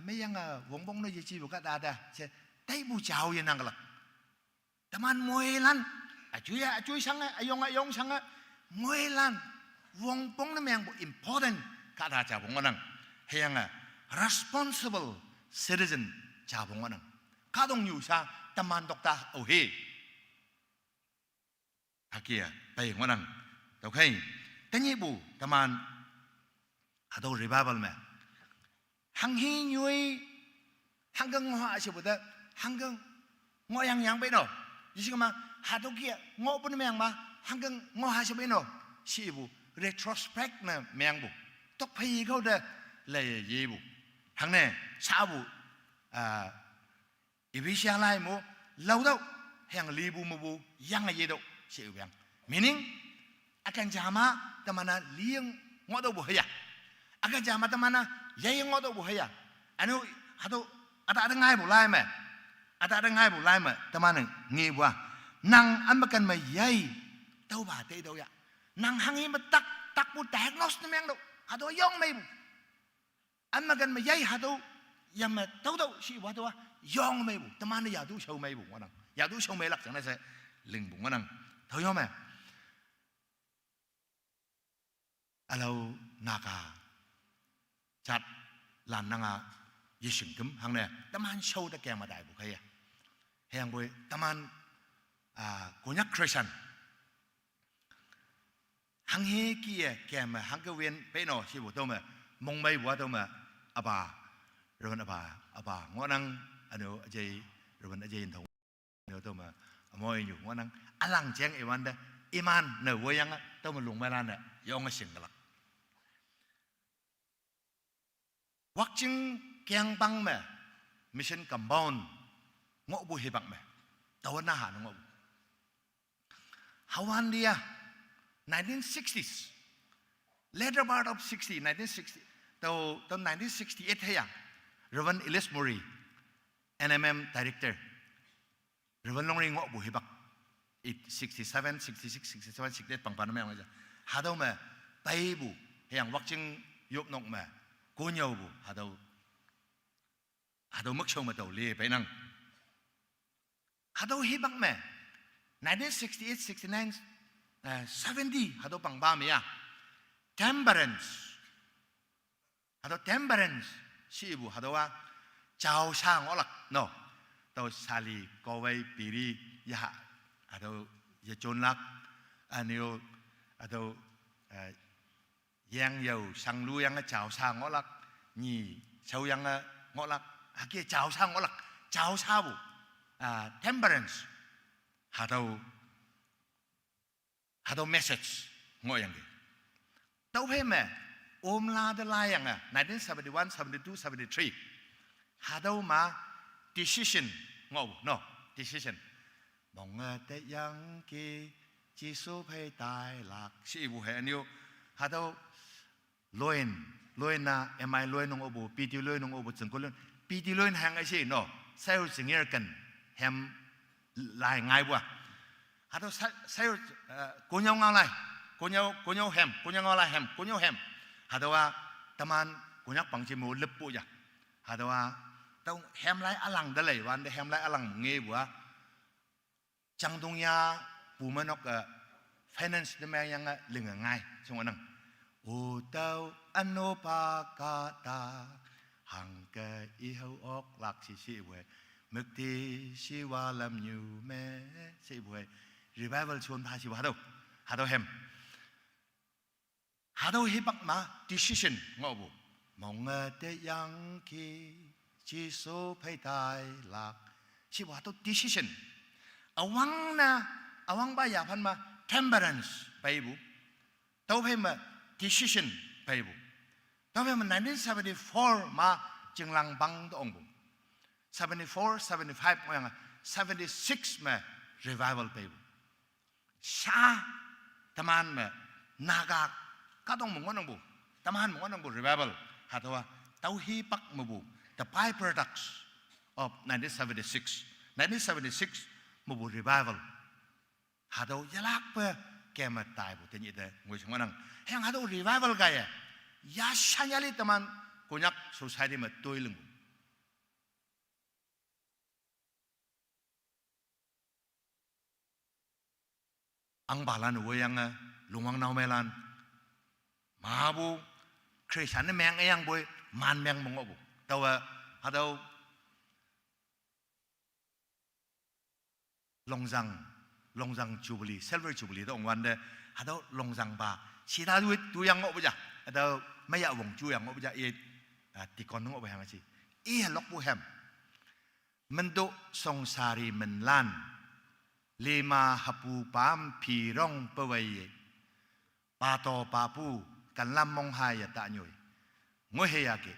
meiyange wongpong ne yejepu kahta te she teipu jao yenang kelak. Teman moilan, üjoi-a üjoi shange, üyong-a üyong shange, moilan wongpong ne mengpu important kahta japu ngohnang. Hüyange responsible citizen japu ngohnang. Kahtoknyu sha teman tokta aohe. Hüke pei ngohnang. Tüokhei, tenyihpu teman hatüo revival me, hanghe nyoi, hangke ngoh shepu te, hangke ngohyang yang pei no. Yeshikema, hatüo kih-e ngohpu ne mengma, hangke ngoh she pei no, shepu retrospect ne mengpu, tokphei kao te lei yepu, hangne shapu, ah, Ephesia lai mo, laotüoh, hüyange lipu mepu yange yetüoh she üyang. Meaning, üken ja ma teman-a liyeng ngohtüohpu hüya, üken ja ma teman-a yeyeng ngohtüohpu hüya, üne-o hatüo üta te ngaipu lai me, üta te ngaipu lai me teman-e ngepu-a, Nang ümeken me yai, tüopa teitüoh ya. Nang hanghi me tak, takpu diagnose ne meng tüoh, hatüo yong meipu. Ümeken me yai hatüo, yame tüotüoh shipu hatüowa, yong meipu. Teman-e yatu shao meipu ngohnang. Yatu shao meilak jingne she, lingpu ngohnang. Tüo yome. Ülao Naga jatlan nanga yeshing küm hangne teman shao te keng me taipu khei ya. Hüyangpoi teman, ah, Konyak Christian hanghe kih-e keng me hangke win pei no shipu tüome mongmeipu-a tüome üpa, Reverend üpa, üpa ngohnang, üne-o üjei, Reverend üjei Yintong. Üne-o tüome, ümoinyu ngohnang, ülang jeng iwante, iman ne woiyange tüome lungmeilan-e yonge shingkelak. Wakching kengpang me, mission compound ngohpu hipak me, taowa naha ne ngohpu. Hüwante-a, nineteen sixties, later part of sixty, nineteen sixty, tao, tao nineteen sixty-eight hüya, Reverend Elias Murray, N M M director, Reverend Longri ngohpu hipak, it sixty-seven, sixty-six, sixty-seven, sixty-eight pangpa ne meng ja. Hatüo me, peipu, hüyange Wakching yopnok me, konyaopu, hatüo, hatüo mükshao me tao le peinang. Hatüo hipak me, nineteen sixty-eight, sixty-nine, eh, seventy, hatüo pangpa me ya, temperance. Hatüo temperance, shipu hatüowa, jaosha ngohlak, no. Tüo sali, kawei, biri, yaha, hatüo yejonlak, üne-o, hatüo, eh, yengyao shangluyange jaosha ngohlak, nyi shaoyange ngohlak, hüke jaosha ngohlak, jaoshapu, ah, temperance. Hatüo, hatüo message ngohyangki. Tüophei me, omla te laiyange, nineteen seventy-one, seventy-two, seventy-three. Hatüo ma decision ngoh, no, decision. Monge teyangki, Jesu phei tailak, shipu hei üne-o. Hatüo Loin, Loin-a, M I Loin ngohpu, P T Loin ngohpu, Zengko Loin, P T Loin hang-e she, no, Sayur Zingyar ken, hem, lai ngaipu-a. Hatüo Sa-, Sayur, eh, Konyak ngaolai, Konyak, Konyak hem, Konyak ngaolai hem, Konyak hem. Hatüowa, teman, Konyak pangji mo leppu ya. Hatüowa, tüo hemlai ülang te lei, wante hemlai ülang ngepu-a. Jangdong ya, pu me nok-e, finance ne mengyange linge ngai, shong nang. O tao üno pa kahta, hangke ihao oklak shi shipu-e, müktishiwa lamnyu me, shipu-e, revival shon pha shipu hatüo, hatüo hem. Hatüo hipak ma decision ngohpu. Monge teyangki, Jesu phei tailak, shipu hatüo decision. Üwangne, üwangpa yaphan ma temperance peipu. Tüophei me decision peipu. Tüophei me nineteen seventy-four ma Chinglang pang te ongpu. Seventy-four, seventy-five ngohyange, seventy-six me revival peipu. Sha, teman me, Naga, kahtong me ngohnangpu, teman me ngohnangpu revival, hatüowa, tüo hipak mepu, the byproducts of nineteen seventy-six, nineteen seventy-six mepu revival. Hatüo yelakpe keme taipu tenyih te ngoi she ngohnang. Hüyange hatüo revival kaiye, yashan yali teman Konyak society me toi lingpu. Ahngpalan woiyange, lungwang naomeilan. Mapu, Christian ne meng eyangpoi, man meng me ngohpu. Taowe, hatüo, Longzang, Longzang Jubilee, Silver Jubilee te ongwante, hatüo Longzangpa, shita tu, tu yang ngohpu ja, hatüo, meiya wong ju yang ngohpu ja, i, ah, deacon ngohpu hang shi. I lokpu hem. Mento songsari menlan, lima hapu pam pirong pewei ye. Pato papu, kanlam mongha ye ta nyoi. Ngoiheyake,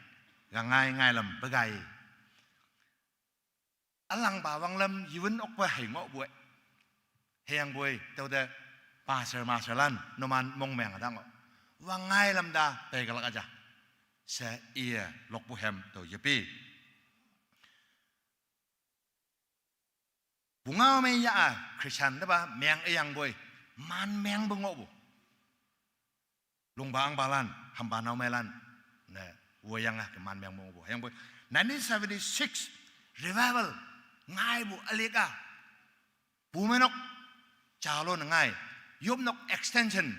gangai ngailam pegai. Ülangpa wanglam yiwün okpe hei ngohpu-e. Hüyangpoi, tüote, pastor masterlan, numan mongmeng ta ngoh. Wangngailam ta peikelak üja. She iye lokpu hem tüo yepe. Pungao mei ya a Christian te ba meng e yang boi. Man meng be ngoh bu. Lungba angbalan, hamba nao meilan. Ne, wo yang a ke man meng be ngoh bu. Yang boi. Nineteen seventy-six revival ngai bu alek a. Pu me nok chalo ne ngai. Yop nok extension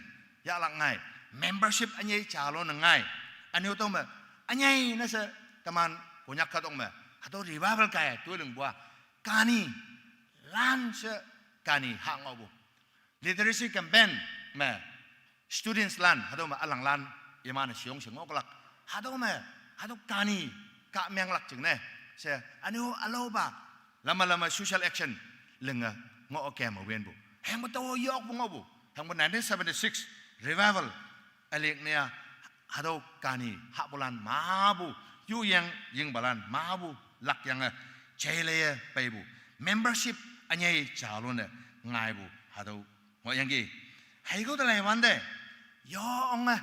ya lak ngai. Membership anyei chalo ne ngai. Anyo tong me anyei na se teman Konyak ka tong me. Hato revival kai tu ling bua. Kani lan se kani ha ngoh bu. Literacy campaign me students lan, hato me alang lan, iman siong se ngoh kelak. Hato me, hato kani, ka meng lak jing ne. Se, anyo alo ba, lama-lama social action, lenge ngoh ke ma wen bu. Heng bu to yok bu ngoh bu. Heng bu nineteen seventy-six revival, alek ne ya, hato kani, ha bulan ma bu, yu yang, ying balan, ma bu, lak yang, eh, chele, eh, pei bu. Membership, anyei chalo ne, ngai bu, hato ngoh yang ki. Hai ko te lai wan de. Yo ong a.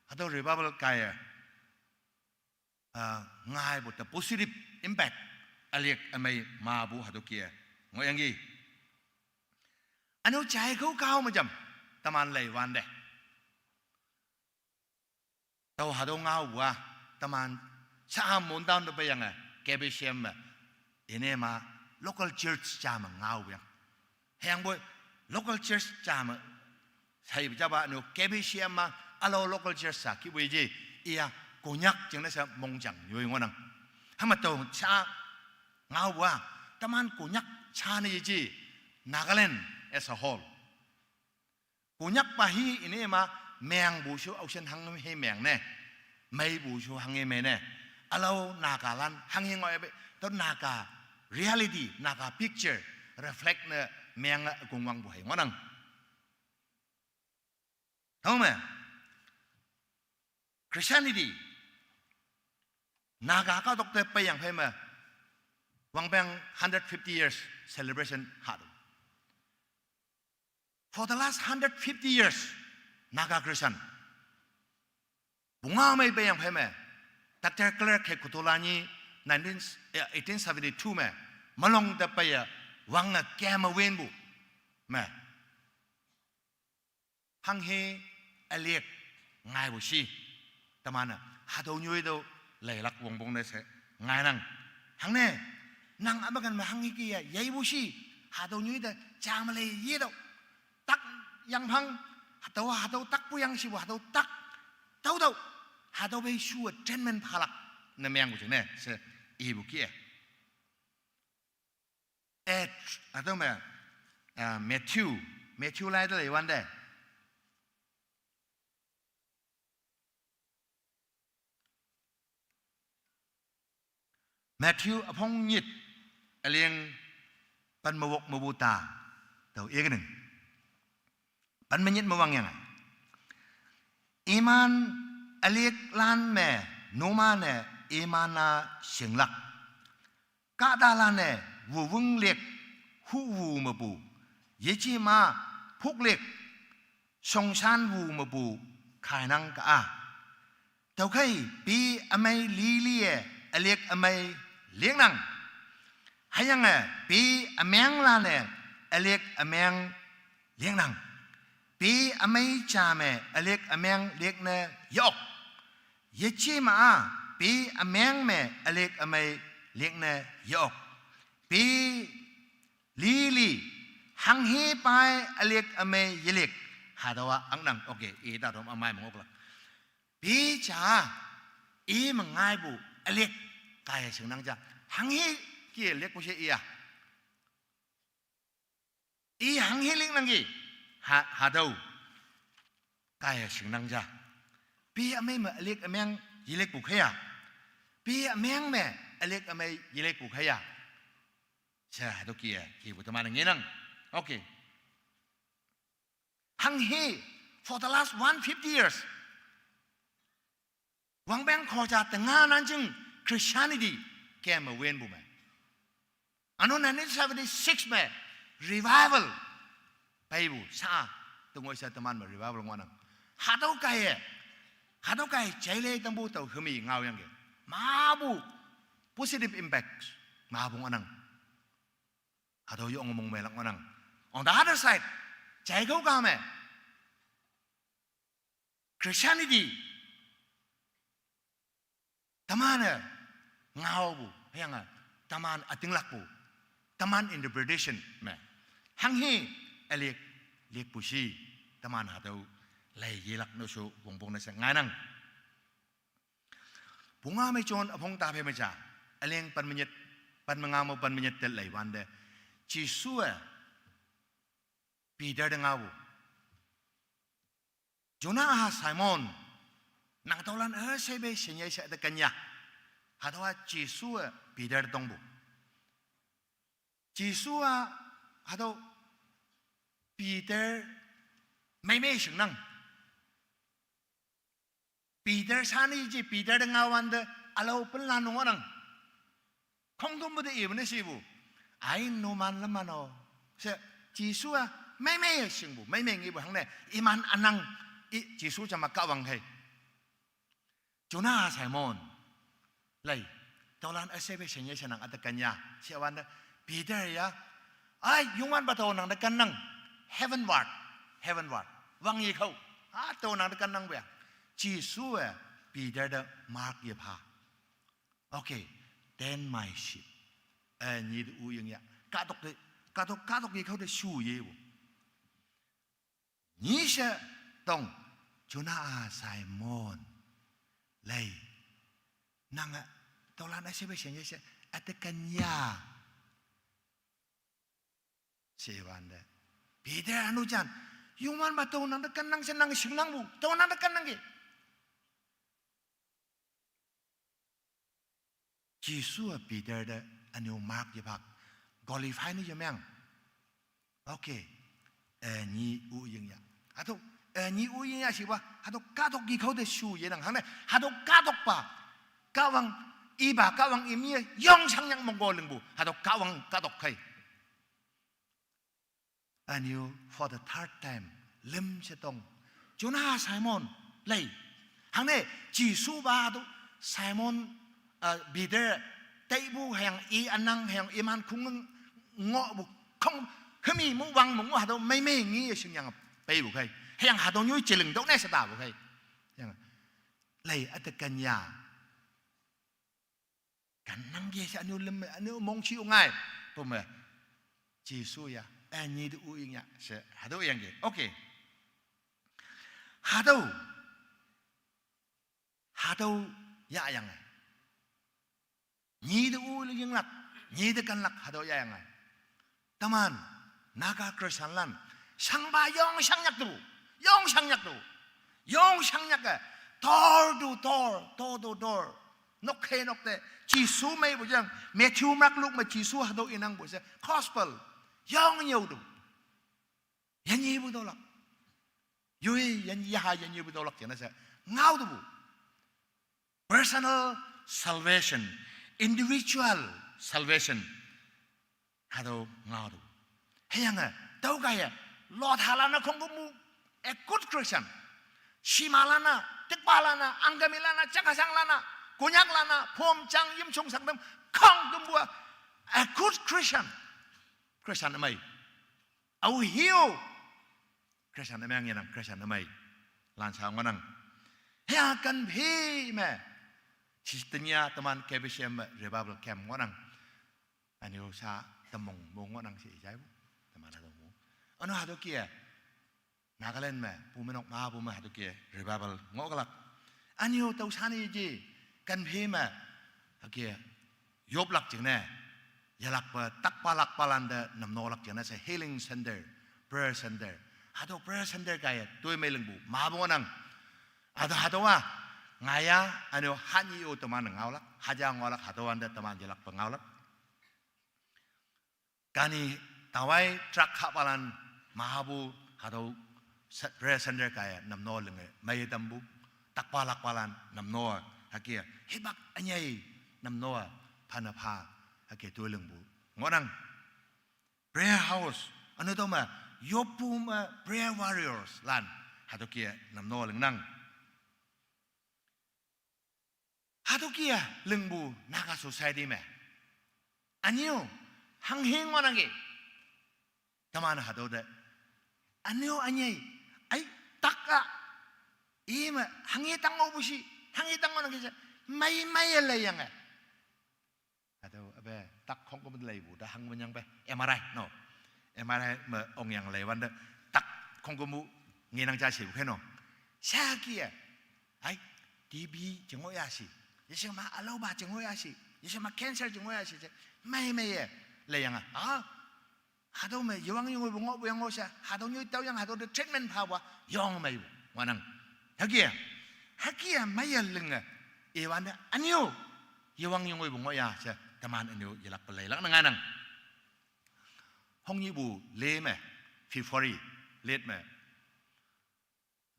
Hato revival kai a. Ah, ngai bu te positive impact. Aliak amei ma bu hato kia. Ngoh yang ki. Anu chai ko kau ma jam. Teman lai wan de. Tau hato ngau bua, teman sa am mon down to payang a, K B C M a. Ine ma local church cha ma ngau yang. Heng boi local church cha ma. Sai ba cha ba no K B C M ma alo local church sa ki boi ji. Iya Konyak jeng na sa mong jang yoi ngonang. Hama to cha ngau bua, teman Konyak cha ne ji. Nagaland as a whole. Konyak pa hi ine ma meng bu shu ausen hang he meng ne. Mei bu shu hang he mei ne. Alo Nagaland hang he ngoi be. To Naga reality, Naga picture reflect ne meng a kung wang bu he ngonang. Tau me. Christianity. Naga ka tok te payang phe me. Wang beng hundred fifty years celebration ha do. For the last hundred fifty years, Naga Christian. Bunga mei payang phe me. Doctor Clark he kutola ni nineteen, eh, eighteen seventy-two me. Malong te paya wang a kema wen bu. Me. Hang he aliak ngai bu shi. Teman a, hato nyoi do lai lak wong bong de se ngai nang. Hang ne, nang ama kan ma hang he ki ya, yai bu shi. Hato nyoi de, cha ma lai ye do. Tak yang phang, hato, hato tak pu yang shi bu, hato tak. Tau tau, hato bei shu a treatment phalak. Na meng bu jeng ne, se i bu ki e. Eh, atau me, ah, Matthew, Matthew lai te lai wan de. Matthew a phong nyit, aliang pan ma wok ma bu ta, tau e keneng. Pan ma nyit ma wang yang. Iman aliak lan me, noma ne, iman a sing lak. Ka da lan e, wu wung liak, hu wu ma bu. Ye chi ma, phuk liak, song san wu ma bu, khai nang ka a. Tau khai, pi amei li li e, aliak amei liak nang. Hayang e, pi ameng lan e, aliak ameng liak nang. Pi amei cha me, aliak ameng liak ne yok. Ye chi ma a, pi ameng me, aliak amei liak ne yok. Pi li li, hang he pai aliak amei ye liak. Hadawa ang nang, okay, i ta dom amai mong ok lak. Pi cha, i ma ngai bu, aliak, kaya sing nang cha. Hang he, ki liak bu she i a. I hang he liak nang ki, ha, hadau. Kaya sing nang cha. Pi amei me aliak ameng ye liak bu kaya. Pi ameng me aliak amei ye liak bu kaya. Cha hadau ki e, ki bu teman ngi nang. Okay. Hang he, for the last one fifty years. Wang beng ko cha tenga nan jing Christianity ke me wen bu me. Ano nineteen seventy-six me revival. Pai bu sa tengoi sa teman me revival ngonang. Hadau kai e. Hadau kai chai le tang bu tau hemi ngau yang ke. Ma bu positive impact. Ma bu ngonang. Hatüo yong mong me lak ngohnang. On the other side, jaikhao ka me Christianity, teman-e ngaopu, hüyange teman ütinglakpu, teman interpretation me, hanghe ülick, lickpu shi, teman hatüo lei yelak no sho wongpong ne she ngainang. Pungao me John üpong taphei me ja, üleng pen me nyit, pen me ngao me pen me nyit te leiwante, Jesuwe Peter te ngaopu, Jona-a Simon, nang tüolan üshei pei shenye she üte ken ya. Hatüowa Jesuwe Peter tongpu. Jesu-a hatüo Peter meimei shingnang. Peter shane je Peter te ngaowante ülao penlan ngohnang. Khongtümpu te ipu ne shipu, ai numan leman-o, she Jesu-a meimei shingpu, meimei ngepu hangne iman ünang, i Jesu jama Kahwang khei. Jona-a Simon, lei, tüolan üshei pei shenye she nang üte ken ya she wante, Peter ya, ai Youngwanpa tao nang te kennang, heavenward, heavenward, wangye khao, hatüo nang te kennangpu ya. Jesuwe Peter te mark yepha, okay, tend my sheep, eh nyi te üying ya, kahtok te, kahtok, kahtok ye khao te shu yepu. Nyi she tong, Jona-a Simon, lei, nange tüolan üshei pei shenye she üte ken ya she wante, Peter ünu jan, Youngwanpa tao nang te kennang she nang shingnangpu, tao nang te kennangki. Jesuwe Peter te ünyu mark yepak, qualify ne yemeng, okay, eh nyi üying ya. Hatüo, eh nyi üying ya shipa, hatüo kahtok ye khao te shu yenang hangne, hatüo kahtokpa, Kahwang, ipa Kahwang imni-e yong shangnyak mongko lingpu, hatüo Kahwang kahtok khei. Ünyu for the third time, lüm she tong, Jona-a Simon, lei. Hangne Jesupa hatüo Simon, eh Peter, taipu hüyange i ünang hüyange iman khong ngohpu, khong hemi mu wang mu hatüo meimei ngi-e shingyange peipu khei. Hüyange hatüo nyoi jeling tüo ne she tapu khei. Hüyange, lei üte ken ya. Kennangki she ünyu lüm me, ünyu mongshi-o ngai. Tüome, Jesu ya, eh nyi te üying ya she hatüo yangki, okay. Hatüo, hatüo yahyange, nyi te üyinglak, nyi te kenlak hatüo yahyange, teman Naga Christianlan, shangpa yong shangnyak tu, yong shangnyak tu, yong shangnyake, door to door, door to door, nok khei nok te, Jesu meipu jang, Matthew, Mark, Luke me Jesu hatüo inangpu she gospel yong nyüo tu, yanyipu tüolak, yoi yan yaha yanyipu tüolak jingne she ngao tupu. Personal salvation, individual salvation, hatüo ngao tu. Hüyange tüo kaiye, lothalan-a khongkümpu, a good Christian, shimalan-a, tikpalan-a, angkamilan-a, jakasanglan-a, Konyaklan-a, Phom, Chang, Yimchung, Sangtam, khongkümpu-a, a good Christian, Christian ümei, aohe-o, Christian ümei yenang, Christian ümei, lansha ngohnang. Hüyange ken phi me, Chistonia teman K B C M me revival camp ngohnang. Ünyu sha temong mo ngohnang she ijaipu, teman hatüo mo. Ünyu hatüo kih-e, Nagaland me Bumeinok mepu me hatüo kih-e revival ngohlak. Ünyu tao shane je, ken phi me, hüke, yoplak jingne, yelakpe takpalakpalan te namnolak jingne she healing center, prayer center, hatüo prayer center kaiye toimei lingpu mepu ngohnang. Hatüo hatüowa, ngaiya, ünyu hanyi-o teman ngaolak, haja ngaolak, hatüowante teman yelakpe ngaolak. Kani tawai truck hahpalan mepu hatüo prayer center kaiye namno linge meiye tampu, takpalakpalan namno, hüke hipak ünyei namno, phane pha, hüke toi lingpu ngohnang. Prayer house, ünu tüome yoppu me prayer warriors lan, hatüo kih-e namno lingnang. Hatüo kih-e lingpu Naga society me, ünyu, hanghe ngohnangki. Teman hatüo te. Ünyo ünyei. Ai, tak a. Ime, hanghe tang ngohpu shi. Hanghe tang ngohnang ki she. Mei mei-e leiyange. Hatüo, ape, tak khongküm leipu, ta hang menyang pe. M R I, no. M R I me ongyang leiwante. Tak khongkümpu ngenang ja shepu khe no. Sha ki-e. Ai, T B jing ngohya shi. Yeshe ma ülao pa jing ngohya shi. Yeshe ma cancer jing ngohya shi she. Mei mei-e leiyange. A, hatüo me yewang yongoipu ngohpu yang ngoh she, hatüo nyoi tao yang hatüo te treatment phapu-a, yong meipu ngohnang. Hüke, hüke meiye linge, iwante ünyo, yewang yongoipu ngohya she, teman ünyo yelakpe leilak ne ngainang. Hongnyihpu le me, February, late me.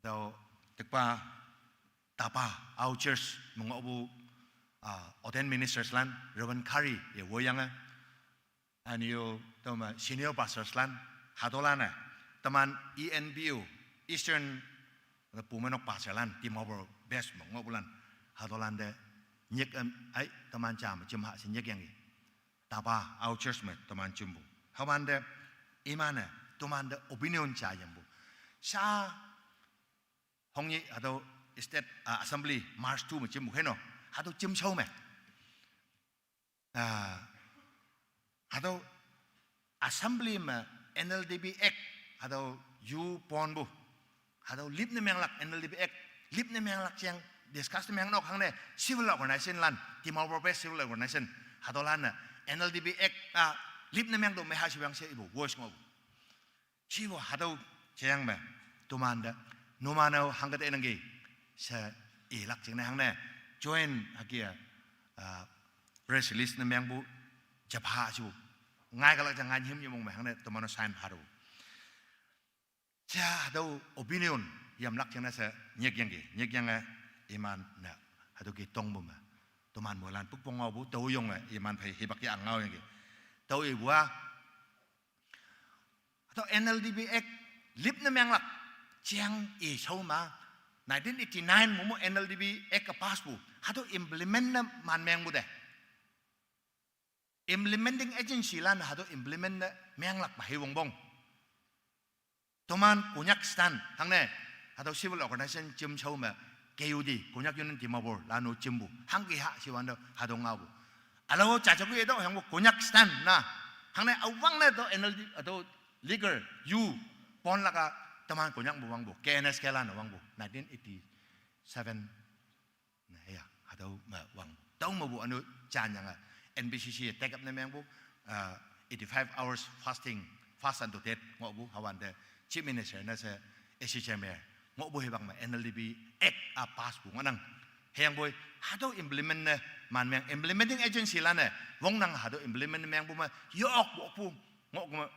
Tüo, tekpa, tapa, our church me ngohpu, ah, ordained ministers lan, Reverend Curry ye woiyange. Ünyo, tüome senior pastors lan, hatüolan-e, teman E N P O, Eastern, pumeinok pastor lan, Dimapur West me ngohpulan, hatüolan te, nyik em, ai, teman ja me jim ha she nyikyangki. Tapa, our church me teman jimpu. Hüwante, iman-e, temante opinion ja yampu. Sha, hongnyih, hatüo state, ah, assembly, March two me jimpu khe no. Hatüo jimshao me. Ah, hatüo assembly me N L D B Act, hatüo yu ponpu. Hatüo lipne menglak N L D B Act, lipne menglak jeng discuss ne mengnok hangne civil organization lan, Dimapur based civil organization, hatüolan-e N L D B Act, ah, lipne mengto me ha shipang she ipu voice ngohpu. Shipu hatüo jeyang me, temante, numan-o hangke te nangki, she ilak jingne hangne, join hüke, ah, press release ne mengpu, jepha shu, ngai kalak ja ngai nyim yemong me hangne, teman-o sign phatüoh. She hatüo opinion, yamlak jingne she nyikyangki, nyikyange iman-e, hatüo ki tongpu me. Teman moilan pukpong ngaopu, tao yonge, iman phei hipak ya ngaoyangki. Tao ipu-a, hatüo N L D B Act lipne menglak, jeng i shao ma, nineteen eighty-nine momo N L D B Act pass pu, hatüo implement ne man mengpu te. Implementing agency lan hatüo implement ne menglak pa heiwongpong. Toman Konyak stand, hangne, hatüo civil organization jimshao me, K U D, Konyak Union Dimapur, lan-o jimpu, hangke ha shiwante hatüo ngaopu. Ülao jaja kui tüo hangpu Konyak stand na, hangne üwangne tüo N L D, hatüo legal, yu, ponlak-a, teman Konyak me wangpu, K N S K lan-e wangpu, nineteen eighty-seven. Na, ya, hatüo me wang. Tüo mepu üno janyange, N B C C take up ne mengpu, ah, eighty-five hours fasting, fast unto death ngohpu, hüwante, Chief Minister ne she, A C J me, ngohpu hipak me, N L D B Act-a pass pu ngohnang. Hüyangpoi, hatüo implement ne, man meng, implementing agency lan-e, wongnang hatüo implement ne mengpu me, yokpu, pu, ngoh me,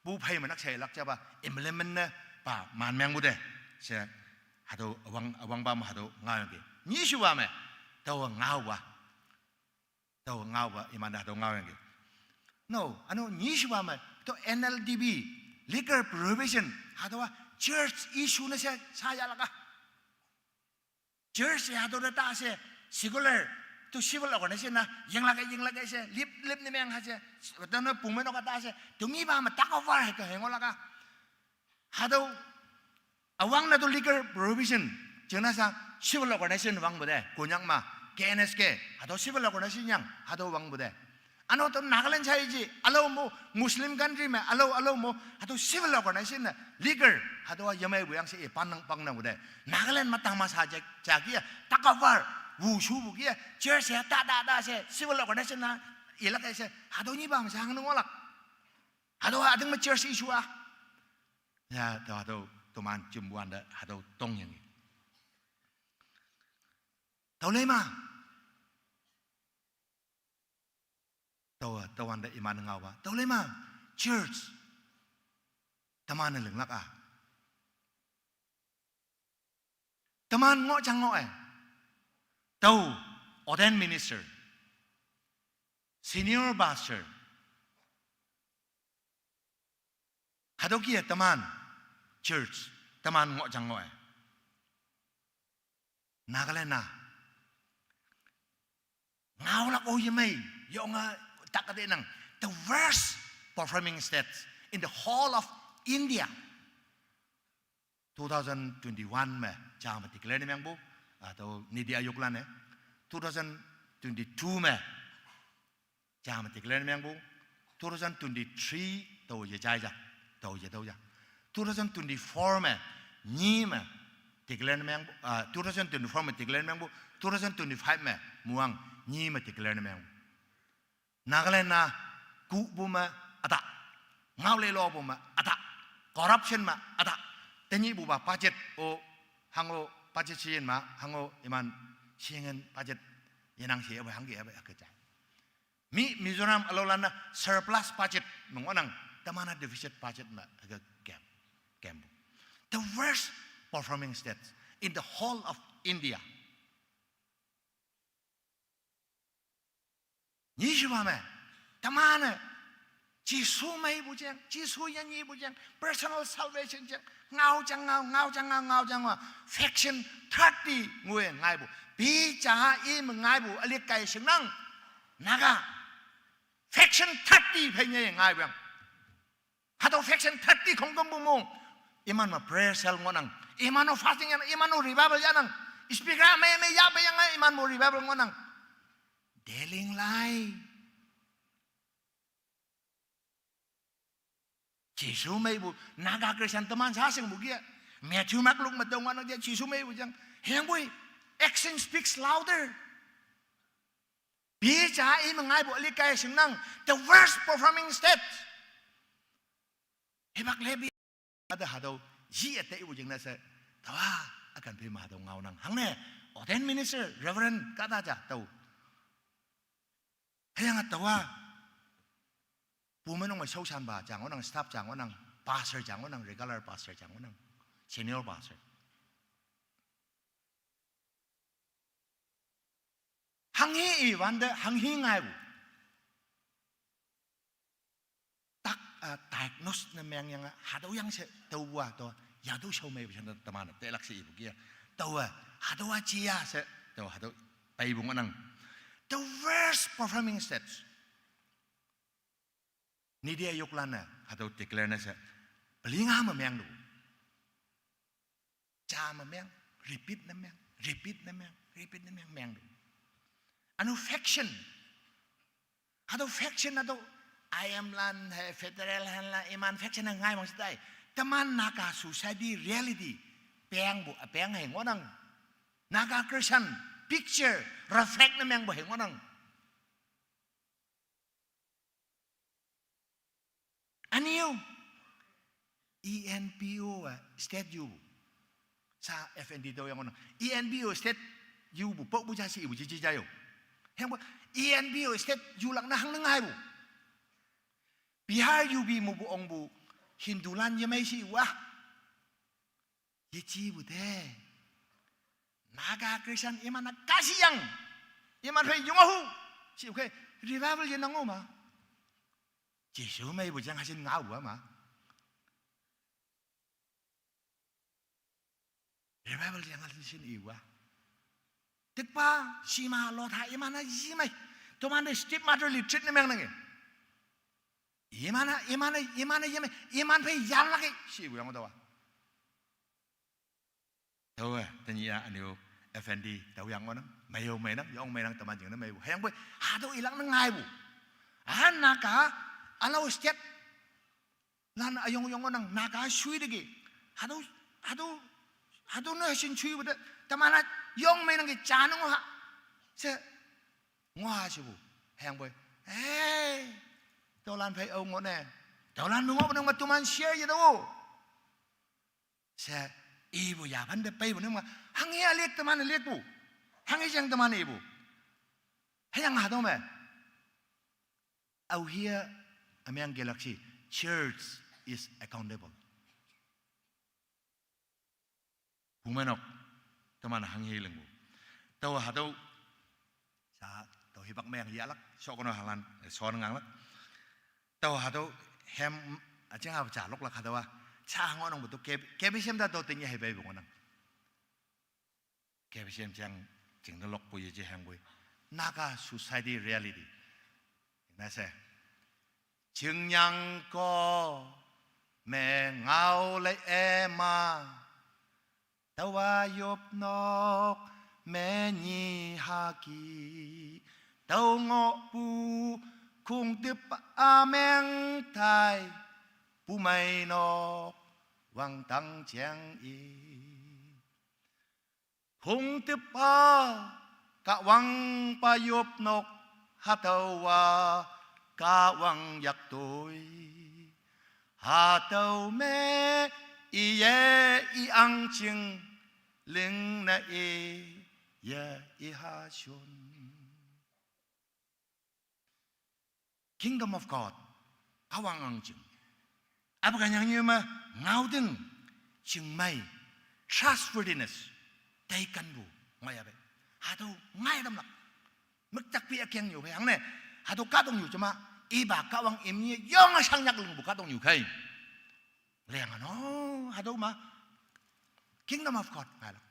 pu phei me nak she lak japa, implement ne, pa, man mengpu te, she, hatüo, üwang, üwangpa me hatüo ngaoyangki. Nyishupa me, tüo ngaopa. Tüo ngaopa, iman hatüo ngaoyangki. No, üno nyishupa me, tüo N L D B, liquor prohibition, hatüowa church issue ne she, shayalak-a. Church-e hatüo te ta she, secular, tüo civil organization na, yinglak-e, yinglak-e she, lip, lip ne meng ha she, tüone pumeinok-a ta she, tüo ngipa me tak over hei ke hei ngohlak-a. Hatüo, üwangne tüo liquor prohibition, jingne sha civil organization wangpu te, Konyak me, K N S K, hatüo civil organization yang, hatüo wangpu te. Üno tüo Nagaland sha iji, ülao mo, Muslim country me, ülao, ülao mo, hatüo civil organization ne, liquor, hatüowa yemeipu yang she, i, pannang, pangnangpu te. Nagaland me tangma sha ja, ja ki-a, tak over, wushupu ki-a, church ya, ta, ta, ta she, civil organization na, ilak-e she, hatüo nyipa me sha hangne ngohlak. Hatüo üting me church issue-a. Ya, tüo hatüo toman jimwante hatüo tongyangki. Tüo lei ma. Tüo, tüowante iman ngaopa. Tüo lei ma. Church. Teman-e linglak-a. Teman ngoh jang ngoh-e. Tüo ordained minister, senior pastor, hatüo ki-e teman church, teman ngoh jang ngoh-e. Nagaland-a ngaolak-o yemei, yonge tak te nang, the worst performing states In the whole of India, two thousand twenty-one me jame declare ne mengpu, hatüo Niti Aayog lan-e. Two thousand twenty-two me jame declare ne mengpu. Two thousand twenty-three tao yejai ja, tao yetüo ja. Two thousand twenty-four me nyi me declare ne mengpu, ah, two thousand twenty-four me declare ne mengpu. Two thousand twenty-five me muang nyi me declare ne mengpu. Nagaland-a kuhpu me üta, ngaole lopu me üta, corruption me üta, tenyihpupa budget-o, hango budget shiyin ma, hango iman shingen budget yenang she ape hangke ape hüke ja. Mi Mizoram ülaolan-a surplus budget me ngohnang, teman-a deficit budget me hüke kem, kempu. The worst performing states in the whole of India. Nyishipa me, teman-e Jesu meipu jeng, Jesu yenyipu jeng, personal salvation jeng, ngao jang ngao, ngao jang ngao, ngao jang ngao, faction thirty ngoi ngaipu, pi ja i me ngaipu ülick kai shingnang, Naga faction thirty phei nye ngaipu yang. Hatüo faction thirty khongkümpu mong, iman me prayer cell ngohnang, iman-o fasting yahnang, iman-o revival yahnang, speaker me me yahpe yange iman-o revival ngohnang. Deling lai. Jesu meipu, Naga Christian teman sha shingpu ki-a, Matthew, Mark, Luke me tüo ngohnang ja Jesu meipu jang. Hüyangpoi, action speaks louder. Pi ja i me ngaipu ülick kai shingnang, the worst performing state. Hipak lepi. Ate hatüo, yi üte ipu jingne she, taowa, ükan phei me hatüo ngaonang. Hangne, ordained minister, reverend, kahta ja, tao. Hüyange taowa, pumeinok me shaoshanpa ja ngohnang, staff ja ngohnang, pastor ja ngohnang, regular pastor ja ngohnang, senior pastor. Hanghe iwante hanghe ngaipu. Tak, ah, diagnose ne mengyange, hatüo yang she tüowa tao, yatüo shao meipu she teman-e tailak she ipu ki-a. Taowe, hatüowa jiya she, tao hatüo peipu ngohnang. The worst performing states. Niti Aayog lan-e hatüo declare ne she, peli nga me mengtu. Ja me meng, repeat ne meng, repeat ne meng, repeat ne meng, mengtu. Üne-o faction. Hatüo faction hatüo, I M lan he, federal hanlan, iman faction ne ngaimang she tai. Teman Naga society reality pengpu, ah, peng hei ngohnang. Naga Christian picture reflect ne mengpu hei ngohnang. Üne-o, E N P O-a state yupu. Sha F N D tüoyang ngohnang. E N P O state yupu, pokpu ja she ipu jiji ja yo. Hüyangpoi, E N P O state yulak ne hangne ngaipu. Bihar U P mepu ongpu Hindulan yemei she ipu-a. Yejipu te. Naga Christian iman-a kahshih yang. Iman phei yong-o hu. She ke revival yenang-o ma. Jesu meipu jang hasin ngao-a ma. Revival jang hasin iwa. Tikpa, shima, lotha, iman-a yemei. Tomante stepmotherly treat ne mengnange. Iman-a, iman-a, iman-a yemei, iman phei yanlak-e, shepu yang taowa. Taowe, tenyih-a üne-o F N D tüoyang ngohnang, mei-o meinang, yong meinang teman jingne meipu. Hüyangpoi, hatüo ilak ne ngaipu. A Naga, ülao state lan üyong yong ngohnang Naga shui teki. Hatüo, hatüo, hatüo ne shin shuipu te, teman-a yong meinang ke ja ne ngoh ha. She, ngoh ha shepu. Hüyangpoi, eh, tüolan phei-o ngohne. Tüolan me ngohpu nang me toman share yetüo. She, ipu yaphan te peipu nang me, hanghe ülick teman ülickpu. Hanghe jang teman ipu. Hüyange hatüo me. Aohe-a ümeng kelak shi, church is accountable. Pumeinok, teman hanghe lingpu. Tao hatüo, sha, tao hipak meyang yahlak, shokono halan, eh, shon nganglak. Tao hatüo, hem, üjing ha ja loklak hatüowa, sha ngohnangpu tüo K B, K B C M ta tüo tenyih hei peipu ngohnang. K B C M jang, jingne lokpu yeje hüyangpoi. Naga society reality. Na she. Ching nyang ko me ngau lei e ma. Tau wa yop nok me nyi ha ki. Tau ngo pu khung tip a meng tai. Pu mai nok wang tang chiang i. Hung tip a ka wang pa yop nok ha tau wa ka wang yak toi. Ha tau me i ye i ang ching ling na i ye i ha shun. Kingdom of God. Ka wang ang ching. Apa ka nyang nyu ma ngau ding ching mai. Trustworthiness. Dai kan bu. Ngai ya be. Hado ngai dam lak. Mik tak pi a kiang yu hang ne. Hado ka dong yu chama. I ba ka wang im ni yong a shang nyak ling bu ka dong yu kai. Liang ano. Hado ma. Kingdom of God. Ngai lak.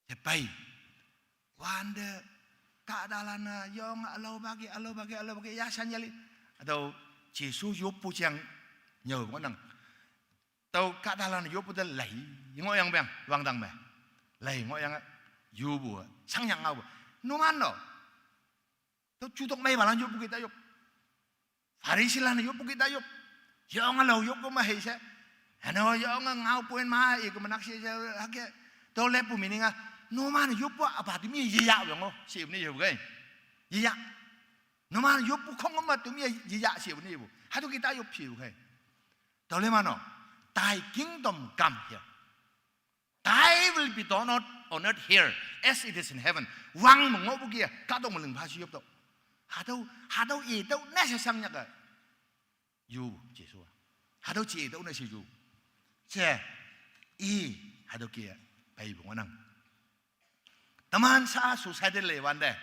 Te pai. Wande ka dalana yong alo bagi, alo bagi, alo bagi ya sanyali. Atau Jesu yop pu chiang nyau ngonang. Tau ka dalana yop pu de lai. Ngo yang bang, wang dang me. Lai ngo yang yu bu, sang yang ngau bu. Numan no. Tau chutok mai balan yop pu kita yop. Pharisee lan yop pu kita yop. Yong a lo yop ko ma hei se. Ano yong a ngau puen ma i ko manak se se hake. Tau le pu meaning a. No man yop pu apa tu mi ye ya yong o. Si ni yop kai. Ye ya. No man yop pu khong ma tu mi ye ya si ni bu. Hatu kita yop si kai. Tau le mano. Thy kingdom come here. Thy will be done on earth here as it is in heaven. Wang mo ngo bu kia, ka dong mo ling pha si yop to. Hatau, hatau i tau na sa sang nyak a. Yu, Jesu. Hatau chi i tau na si yu. Che, i, hatau kia, pai bu ngonang. Taman sa society le wande.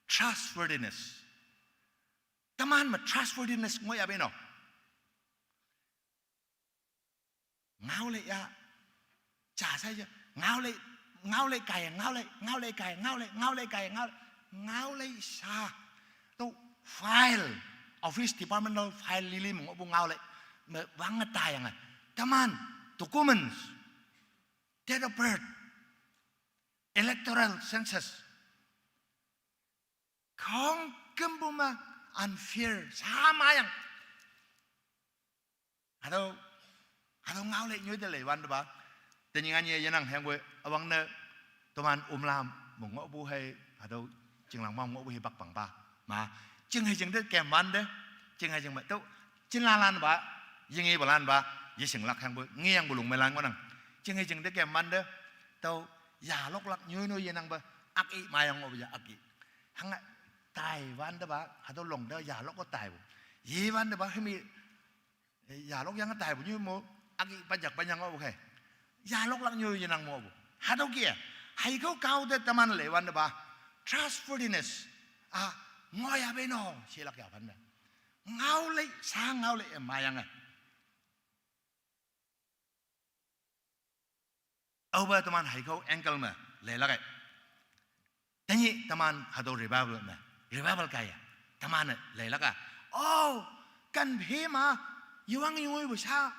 Trustworthiness. Taman ma trustworthiness ngoi abe no. Ngau le ya. Cha sa ya. Ngau le, ngau le kai, ngau le, ngau le kai, ngau le, ngau le kai, ngau le, ngau le sa. Tu file, office departmental file lili mo bu ngau le. Me wang tai yang. Taman, documents, date of birth, electoral census. Khong kem bu ma unfair, sama yang. Hatau, hatau ngau le nyoi de le wan de ba. Te nying anye yenang heng we, awang ne, toman umlam, mo ngo bu hei, hatau, ching lang mam ngo bu hei bak bang ba. Ma, ching hei ching de kem wan de, ching hei ching ma, tau, chin la lan ba, ying i ba lan ba, ye sing lak heng bu, ngi yang bu lung me lan ngonang. Ching hei ching de kem wan de, tau, ya lok lak nyoi no yenang ba, ak i ma yang ngo bu ya ak i. Hang tai wan de ba, hatau long de ya lok ko tai bu. Ye wan de ba, hemi, ya lok yang tai bu nyu mo, ak i pajak panyang o bu khai. Ya lok lak nyu yenang mo bu. Hatau kia. Hai kau kau de taman le wan de ba. Trustworthiness. A, ngoi ya be no, si lak ya ban de. Ngau le, sa ngau le, e mayang e. Au ba taman hai kau angle me, le lak e. Tanyi taman hatau revival me. Revival kaya. Taman le lak a. Oh, kan phe ma, yuang yungui bu sa,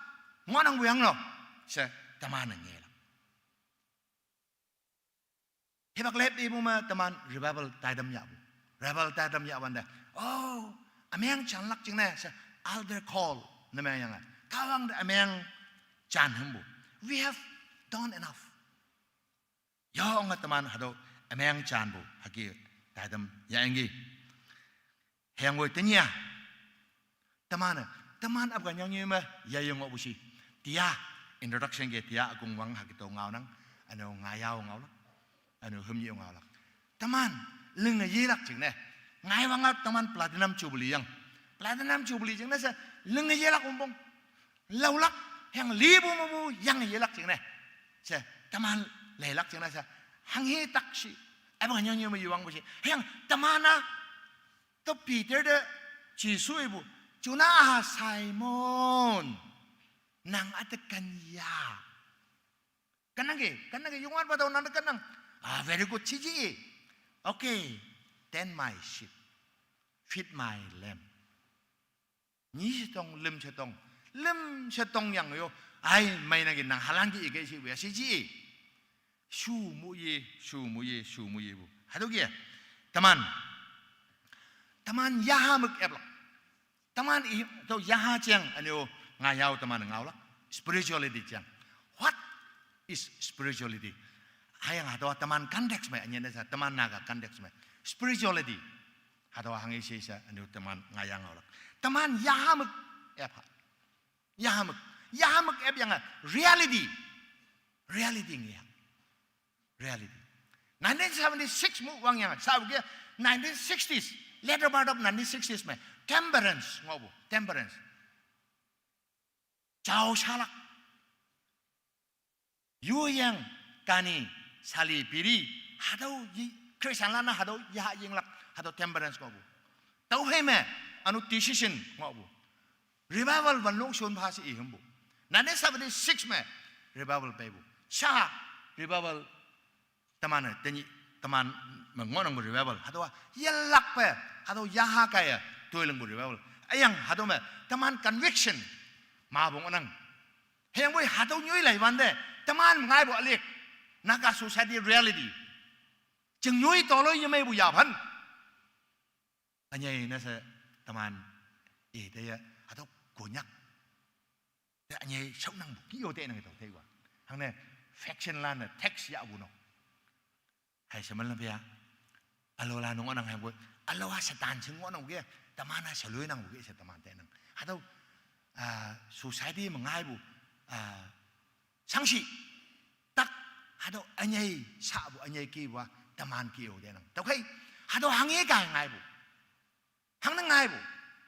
ngonang bu yang no. Se, taman nge lak. Hibak lep ibu ma taman revival taidam ya bu. Revival taidam ya wanda. Oh, ameng chan lak jing ne, se, altar call, na meng yang a. Kawang de ameng chan hem bu. We have done enough. Yong a taman hatau ameng chan bu, haki taidam ya enggi. Heng woi tenya. Taman a, taman ap ka nyang nyi ma, ya yong o bu si. Tia, introduction ke tia akung wang haki to ngau nang, ano ngayau ngau lak, ano hem nyi ngau lak. Taman, ling a ye lak jing ne. Ngai wang a taman platinum jubilee yang. Platinum jubilee jing ne se, ling a ye lak umbong. Lau lak, heng li bu mo bu, yang ye lak jing ne. Se, taman le lak jing ne se. Hang hi tak si. Ai ba nyong nyong ma yuang bu si. Heng taman a, to Peter de, Jesu ibu. Juna a Simon. Nang ate kan ya. Kanang ke, kanang ke, yung wan pa daw nang kanang. Ah, very good, chichi. Okay, tend my sheep. Feed my lamb. Nyi shetong, lim shetong, lim shetong yang yo. Ai, mai na ki nang halang ki ike shi wea shi ji. Shu mu ye, shu mu ye, shu mu ye bu. Hatüo ki. Teman. Teman yaha mük eplak. Teman i, to yaha chiang, anyo nga yao teman ngaolak. Spirituality chiang. What is spirituality? Hayang hatüo teman context me, anyen sa teman Naga context me. Spirituality. Hatüo hanghe she sa, anyo teman ngayang ngaolak. Teman yaha mük epha. Yaha mük. Yaha mük ep yang, reality. Reality ngi ya. Reality. Nineteen seventy-six mu wang yang, sa ke nineteen sixties. Later part of nineteen sixties me. Temperance, ngoh bu. Temperance. Jao shalak. Yu yang, kani, sali, biri, hatüo yi, Christian lan-a hatüo yaha yinglak, hatüo temperance ngoh bu. Tüophei me, ünu decision ngoh bu. Revival wanlong shon pha she i hüm bu. Nineteen seventy-six me, revival pei bu. Sha, revival teman-e, tenyih, teman me ngohnang bu revival. Hatüowa, yelakpe, hatüo yaha kaiye, toiling bu revival. Üyang, hatüo me, teman conviction, ma bu ngohnang. Hüyangpoi hatüo nyoi lai wante, teman ngaipu ülick. Naga society reality. Ching nyoi toloi yemeipu yaphan. Ünyei ne she teman i teye hatüo Konyak. Te ünyei shaonangpu kih-o tenang tao teiwa. Hangne faction lan-e tax yahpu no. Hai shemen lam pia. Ülo la nong ngohnang hangpu. Ülo-a Satan shing ngohnangpu ke. Teman-a sheloinangpu ke she teman tenang. Hatüo, ah, society me ngaipu, ah, shangshi. Tak, hatüo ünyei shapu, ünyei kihpu-a, teman kih-o tenang. Tüokhei, hatüo hanghe kai ngaipu. Hangne ngaipu.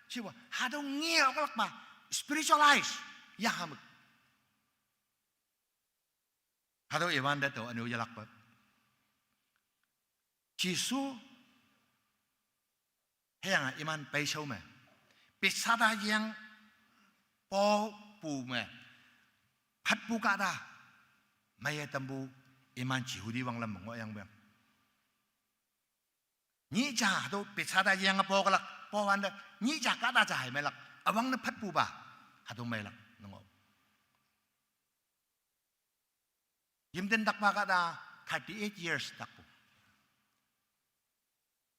Shipu, hatüo nge oklakpa, spiritualize. Yaha mük. Hatüo iwante tao ünu yelakpa. Jesu, hüyange iman peishao me. Bethsaida yeng popu me. Phatpu kahta. Meiye tampu iman Jehudi wanglam me ngohyangpeang. Nyih ja hatüo Bethsaida yeng poklak, po wante, nyih ja kahta ja hei meilak, üwangne phatpupa, hatüo meilak, nungo. Yimten takpa kahta, thirty-eight years takpu.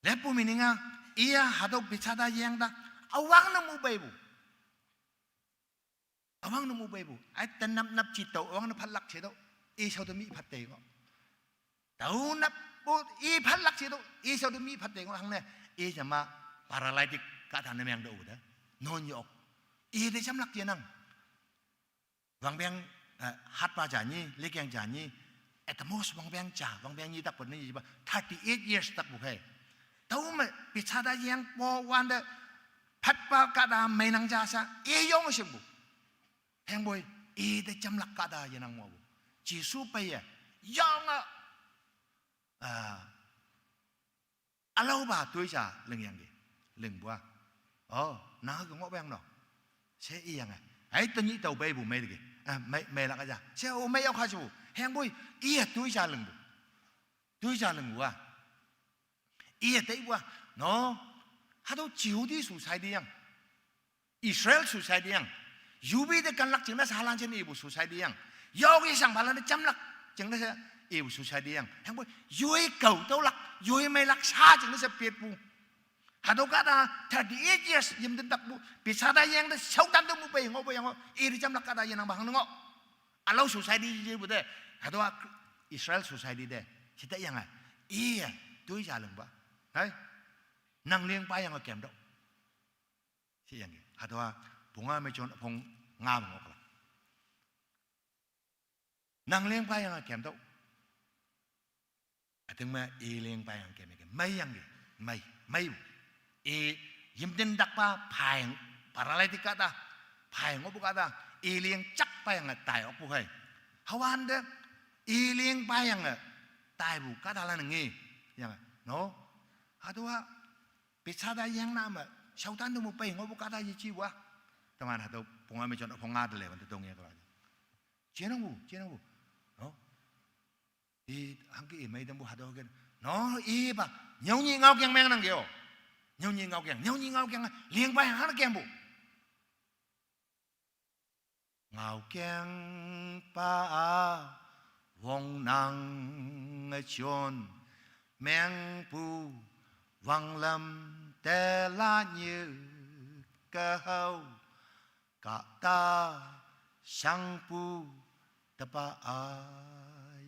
Leppu meaning-a, iya hatüo Bethsaida yeng ta, üwangne mu peipu. Üwangne mu peipu. Ai tenap nap ji tao, üwangne phatlak she tüo. I shao te mi phat tei ngoh. Tao nap pu, i phatlak she tüo. I shao te mi phat tei ngoh. Hangne, i jama paralytic kahta ne meng tüo te. Non yok. I te jamlak jenang. Wangpeng, eh, hatpa ja nyi, lekeng ja nyi, at the most wangpeng ja, wangpeng nyi takpu ne nyi jipa, thirty-eight years takpu khei. Tüome Bethsaida yeng po wante, phatpa kahta meinang ja sha, i yong shingpu. Hüyangpoi, i te jamlak kahta yenang ngohpu. Jesu peiye, yonge, ah, ülaopa toi ja lingyangki, lingpu-a. Oh, nang ke ngohpeang no. She iyange. Ai, tenyih tao peipu mei teki. Ah, mei, meilak ja. She o mei yok ha shepu. Hüyangpoi, iye toi ja lingpu. Toi ja lingpu-a. Iye teipu-a. No. Hatüo Jehudi society yang. Israel society yang. Yupi te kanlak jingne salan jin ipu society yang. Yoke shangpalan te jamlak jingne she ipu society yang. Hüyangpoi yoi kao tüolak, yoi meilak sha jingne she petpu. Hatüo kahta thirty-eight years yimten takpu, Bethsaida yeng te shaotan te mu pei ngohpu yango, i te jamlak kahta yenangpa hangne ngoh. Ülao society jepu te, hatüowa Israel society te, shite yange, iye, toi ja lingpa. Hai, nang lingpa yange kemtüoh. Shiyangki, hatüowa, Pungao me John üpong nga me ngohlak. Nang lingpa yange kemtüoh. Üting me i lingpa yange kemme ke, meiyangki, mei, mei. I yimten takpa phayang, paralytic kahta, phayang ngohpu kahta, i ling jakpa yange tai okpu khei. Hüwante, i lingpa yange taipu kahtalan nge, yange, no? Hatüowa, Bethsaida yeng na me, shaotan te mu pei ngohpu kahta yejipu-a. Teman hatüo, Pungao me John üpong nga te le wante tong ye kala. Jenangpu, jenangpu. No? I, hangke i mei tampu hatüo ke. No, ipa, nyüo nyih ngaokeng mengnangke-o. Nyüo nyih ngaokeng, nyüo nyih ngaokeng, lingpa yange hane kempu. Ngaokeng pa a wong nang a chon meng pu wang lam te la nyu ka hau ka ta shang pu ta pa a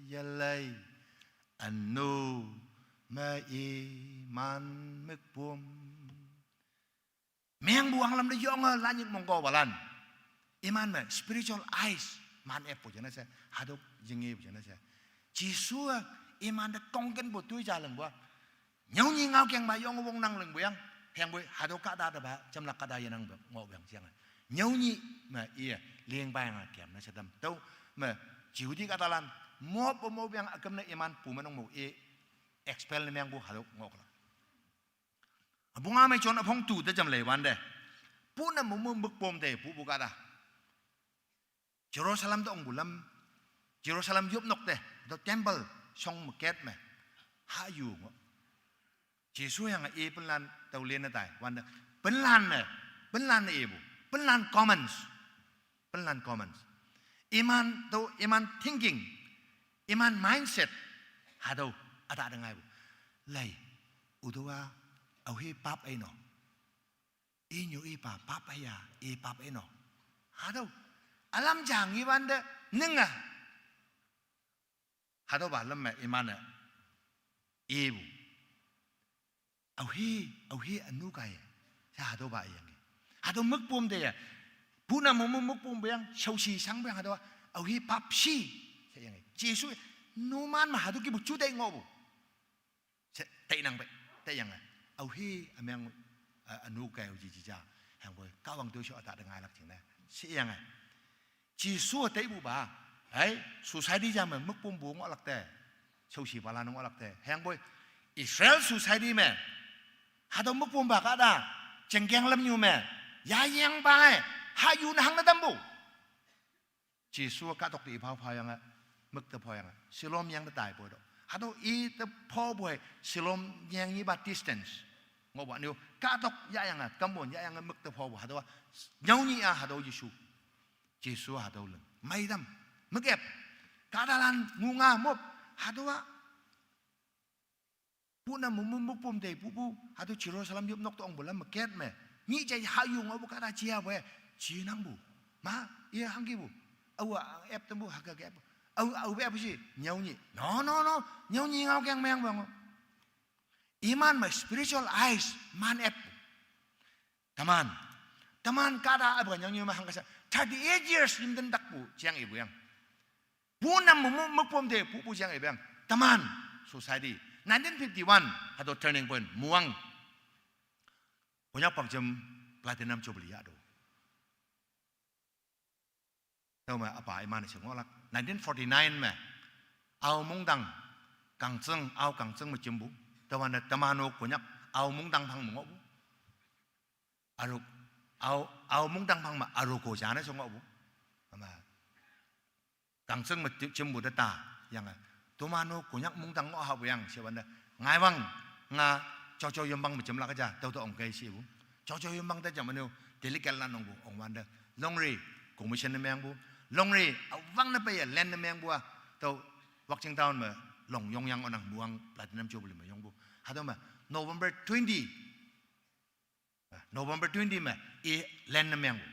ya lei anu ma i man mik pum. Meng bu wang lam da yong a la nyik mong ko balan. Iman ma spiritual eyes man ep po jana se, hadok jing e po jana se. Jisu a iman da kongken po tui ja leng bo. Nyau nyi ngaokeng ba yong wong nang leng bo yang. Heng bo hadok ka da da ba, jam lak ka da ya nang bo, ngo bo yang siang. Nyau nyi ma iya, lieng ba yang a kiam na se dam. Tau ma Jihudi ka da lan, mo po mo bo yang akam na iman pu ma nong mo i, expel na meng bu hadok ngok la. Abung amai chon aphong tu te jam lei wan de. Pu na mu mu muk pom te pu bu ka da. Jerusalem to ong bu lam. Jerusalem yup nok te. To temple song market me. Ha yu ngo. Jisu yang e penlan tau lien na tai. Wan de. Penlan ne. Penlan ne e bu. Penlan comments. Penlan comments. Iman to, iman thinking, iman mindset. Hadau, ada ada ngai bu. Lai, udu a, au hi pap ai no. Inyu i pa pap ai ya, i pap ai no. Hadau, alam jang i wan de, ninga. Hadau ba lam me iman a, i bu. Au hi, au hi anu kai. Sa hadau ba yang. Hadau muk pum de ya. Pu na mu mu muk pum yang, shau shi sang yang hadau. Au hi pap shi. Sa yang. Jisu, nu man ma hadau ki bu chu de ngo bu. Sa, te nang be, te yang. Au hi ameng, a, anu kai u ji ji ja. Hang bo, ka wang tu sho ata de ngai lak jing na. Si yang. Jisu a tei bu ba. Hai, society jam me muk pum bu ngo lak te. Shau shi ba la ngo lak te. Heng bo, Israel society me. Hadau muk pum ba ka da. Jeng keng lam nyu me. Ya yang ba e. Ha yu na hang na dam bu. Jisu ka tok ti phau phau yang a. Muk te phau yang a. Silom yang te tai bo do. Hadau i te phau bo e. Silom yang ni ba distance. Ngo ba niu. Ka tok ya yang a. Kam bon ya yang a muk te phau bo. Hadau a. Nyau ni a hadau Jisu. Jisu hadau leng. Mai dam. Mekep. Kadalan ngunga mop. Hadau a. Pu na mu mu muk pum de pu pu. Hadau Jerusalem yup nok to ong bu lam meket me. Ni jai ha yu ngo bu kada jia bu e. Ji nang bu. Ma, iya hang ki bu. Au a ep tem bu ha ka ep. Au, au be ep si. Nyau ni. No, no, no. Nyau ni ngau keng meng bu ngo. Iman ma spiritual eyes man ep. Teman. Teman kada apa yang nyu ma hang kasa. Thirty eight years lim den dak bu, jiang ibu yang. Bu nam mu mu pom de bu bu jiang ibu yang. Teman. Society. Nineteen fifty-one, hadau turning point. Muang. Punya pang jam platinum jubilee ya do. Tau ma apa iman si ngolak. Nineteen forty-nine me. Au mungdang. Kangceng, au kangceng ma jembu. Tau ma na temano konyak. Au mungdang pang mengo bu. Aruk. Au, au mungdang pang ma aruko jana si ngo bu. Ama. Kangceng ma jembu data. Yang. Temano konyak mungdang ngo ha bu yang. Siapa na. Ngai wang. Nga chocho yom pang ma jem lak aja. Tau tau ong kai si bu. Chocho yum bang ta jam anu, delegate la nong bu, ong wan da. Longri, commission na meng bu. Longri, awang na pa ya, land na meng bu a. Tau, Wakching Town ma, long yong yang onang buang, platinum jubilee ma yong bu. Hadau ma, November twenty. Ah, November twenty ma, i land na meng bu.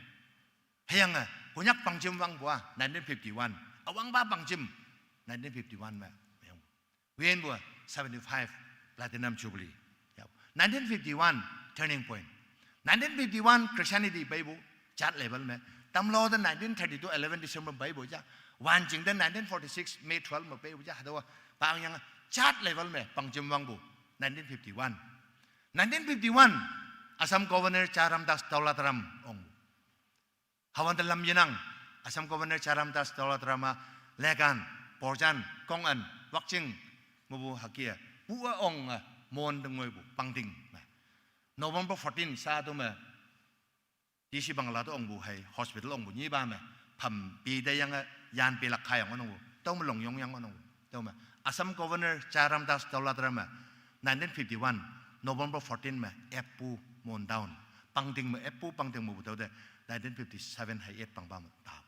Hayang a, konyak pang jim wang bu a, nineteen fifty-one. Awang ba pang jim, nineteen fifty-one ma, meng bu. Win bu seventy-five platinum jubilee. Ya. Nineteen fifty-one turning point. Nineteen fifty-one Christianity bai bu chart level me. Tamlo da nineteen thirty-two eleven December bai bu ja. Wan jing da nineteen forty-six May twelve me bai bu ja. Hadau pa yang chart level me pang jim wang bu. Nineteen fifty-one. Nineteen fifty-one Assam Governor Charam Das Daulataram ong bu. Hawan dalam yenang, Assam Governor Charam Das Daulataram a, Lekan, Porjan, Kongan, Wakching, mubu hakia, bu a ong a, mon dengoi bu, pangting. November fourteen, sa tu me, D C Bangla tu ong bu hai, hospital ong bu nyi ba me, pam pi da yang a, yan pi lak khai ong ong bu, tau me long yong yang ong bu. Tau ma, Assam Governor Charam Das Daulataram ma, nineteen fifty-one, November fourteen ma, eppu mon down. Pangting ma eppu, pangting ma bu tau de, nineteen fifty-seven hai et pang ba ma tau.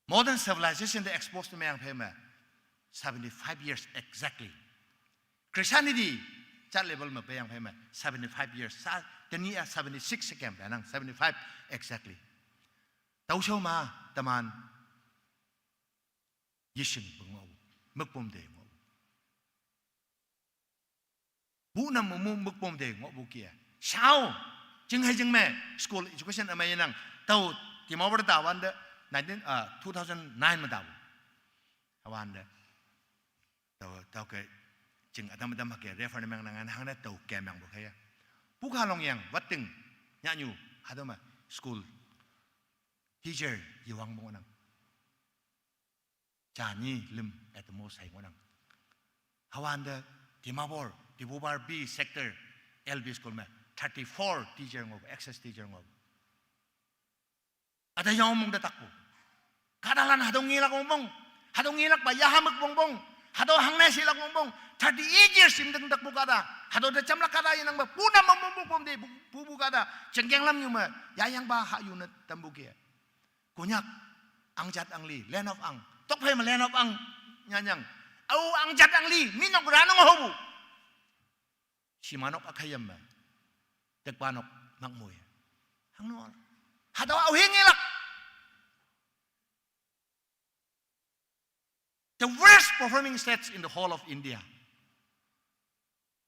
Modern civilization te expose ne meyang phei me, seventy-five years exactly. Christianity chat level me peyang phei me, seventy-five years. Sa, teni a seventy-six se kem pe nang, seventy-five exactly. Tau shou ma, teman, yishing bang ngau, mukpom de ngau. Bu nam mu mukpom de ngau bu kia. Shao, jing hai jing me, school education amai nang, tau, Dimapur ta wan de, nineteen, uh, two thousand nine ma ta bu. Wan de. Tau, tau ke, jing adam adam ke refer ne meng nang an hang de tau ke meng bu kaya. Bu ka long yang, wat ting, nya nyu, hado ma, school, teacher, yewang bu nang. Jani lim at the most hai ngonang. Hawande Dimapur, Diphupar B sector, L P school me thirty-four teacher ngob, excess teacher ngob. Ada yong mong da takpu. Kadalan hadong ngilak bongbong. Hadong ngilak ba yahamuk bongbong. Hadong hangne silak bongbong. Thirty-eight years sim deng takpu kada. Hadong da chamlak kada inang ba. Puna mong mong bong de bu, bu, bu kada. Jengkeng lam yu me. Yayang ba ha yu na tambu kia. Konyak, angjat angli, land of ang. Tokphei ma land of ang, nyanyang. Au angjat angli, minok ranong hobu. Simanok akhayam ba. Tekpanok makmui. Hang nual. Hadaw au hingilak. The worst performing states in the whole of India.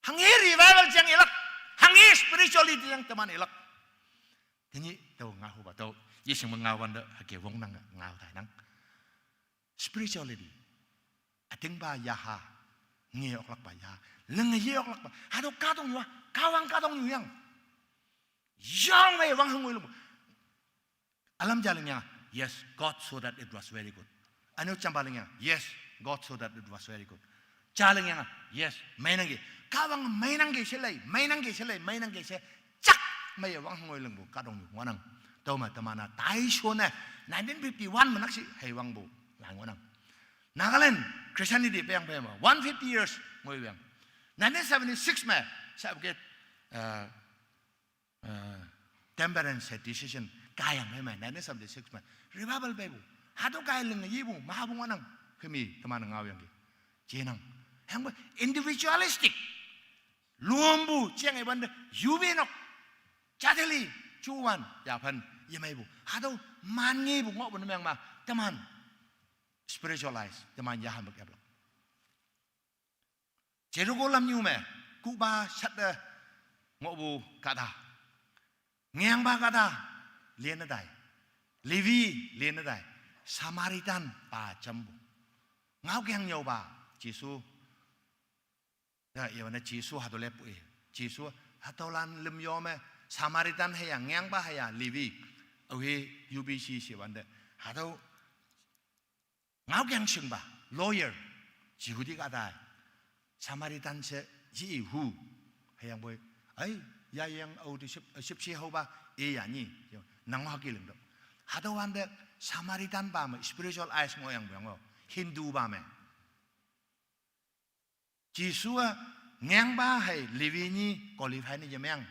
Hangi revival jang ilak, hangi spirituality jang teman ilak. Tini tau ngau ba tau, yising mengawan da hake wong nang ngau tai nang. Spirituality. Ating ba yaha, nge oklak ba yaha, leng ye oklak ba. Hado kadong yua, kawang kadong yu yang. Yang me wang hangui lum. Alam jaling yang, yes, God saw that it was very good. Anu chambaling yang, yes, God saw that it was very good. Jaling yang, yes, mainang ge. Kawang mainang ge selai, mainang ge selai, mainang ge se. Chak mai wang ngoi leng bu kadong yu wanang. Tau ma tamana tai shone nineteen fifty-one manak si hai wang bu lang wanang. Nagaland Christianity peyang peyang ma one fifty years ngoi wang. Nineteen seventy-six ma sa ke, uh, uh, temperance decision kayang peyang ma nineteen seventy-six ma revival peyang bu. Hado kai leng ye bu ma bu wanang kemi tamana ngau yang ke. Jenang. Yang bu individualistic. Lumbu chiang e bande yubi nok. Chateli chuan ya phan yemai bu. Hado man ngi bu ngok bu namang ma teman spiritualize teman ya ham bek eblak. Jeruko lam nyu me kuba shat de ngok bu kada. Ngiang ba kada lien na dai. Levi lien na dai. Samaritan pa cham bu. Ngau keng nyau ba Jesu. Da, iya wana Jesu hado le pui. Jesu hado lan lim yo me Samaritan haya ngiang ba haya Levi. Au hi U B C si wande. Hado ngau keng sing ba lawyer. Jihudi ka dai. Samaritan se ji hu. Hayang boy. Ai, ya yang au di sip, sip si hau ba. E ya ni. Nang haki lim do. Hado wande Samaritan ba me spiritual eyes ngo yang bo yang ngo. Hindu ba me. Jesu a ngiang ba hai Levi ni qualify ni yemeng.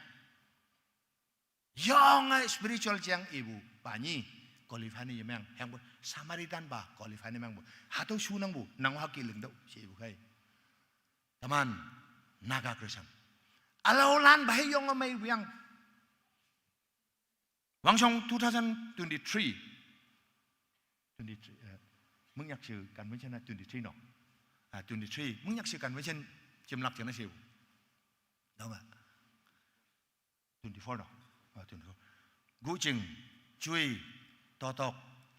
Yong a spiritual jeng ibu ba ni qualify ni yemeng. Yang bu Samaritan ba qualify ni meng bu. Hado su nang bu nang haki leng do si ibu kai. Teman Naga Christian. Alau lan ba hai yong a mai bu yang. Wangshong two thousand twenty-three. Twenty-three, eh, mung yak siu convention na twenty-three no. Ah, twenty-three, mung yak siu convention jim lak jana siu. Dau ba? Twenty-four no. Ah, twenty-four. Gu jing, chui, totok,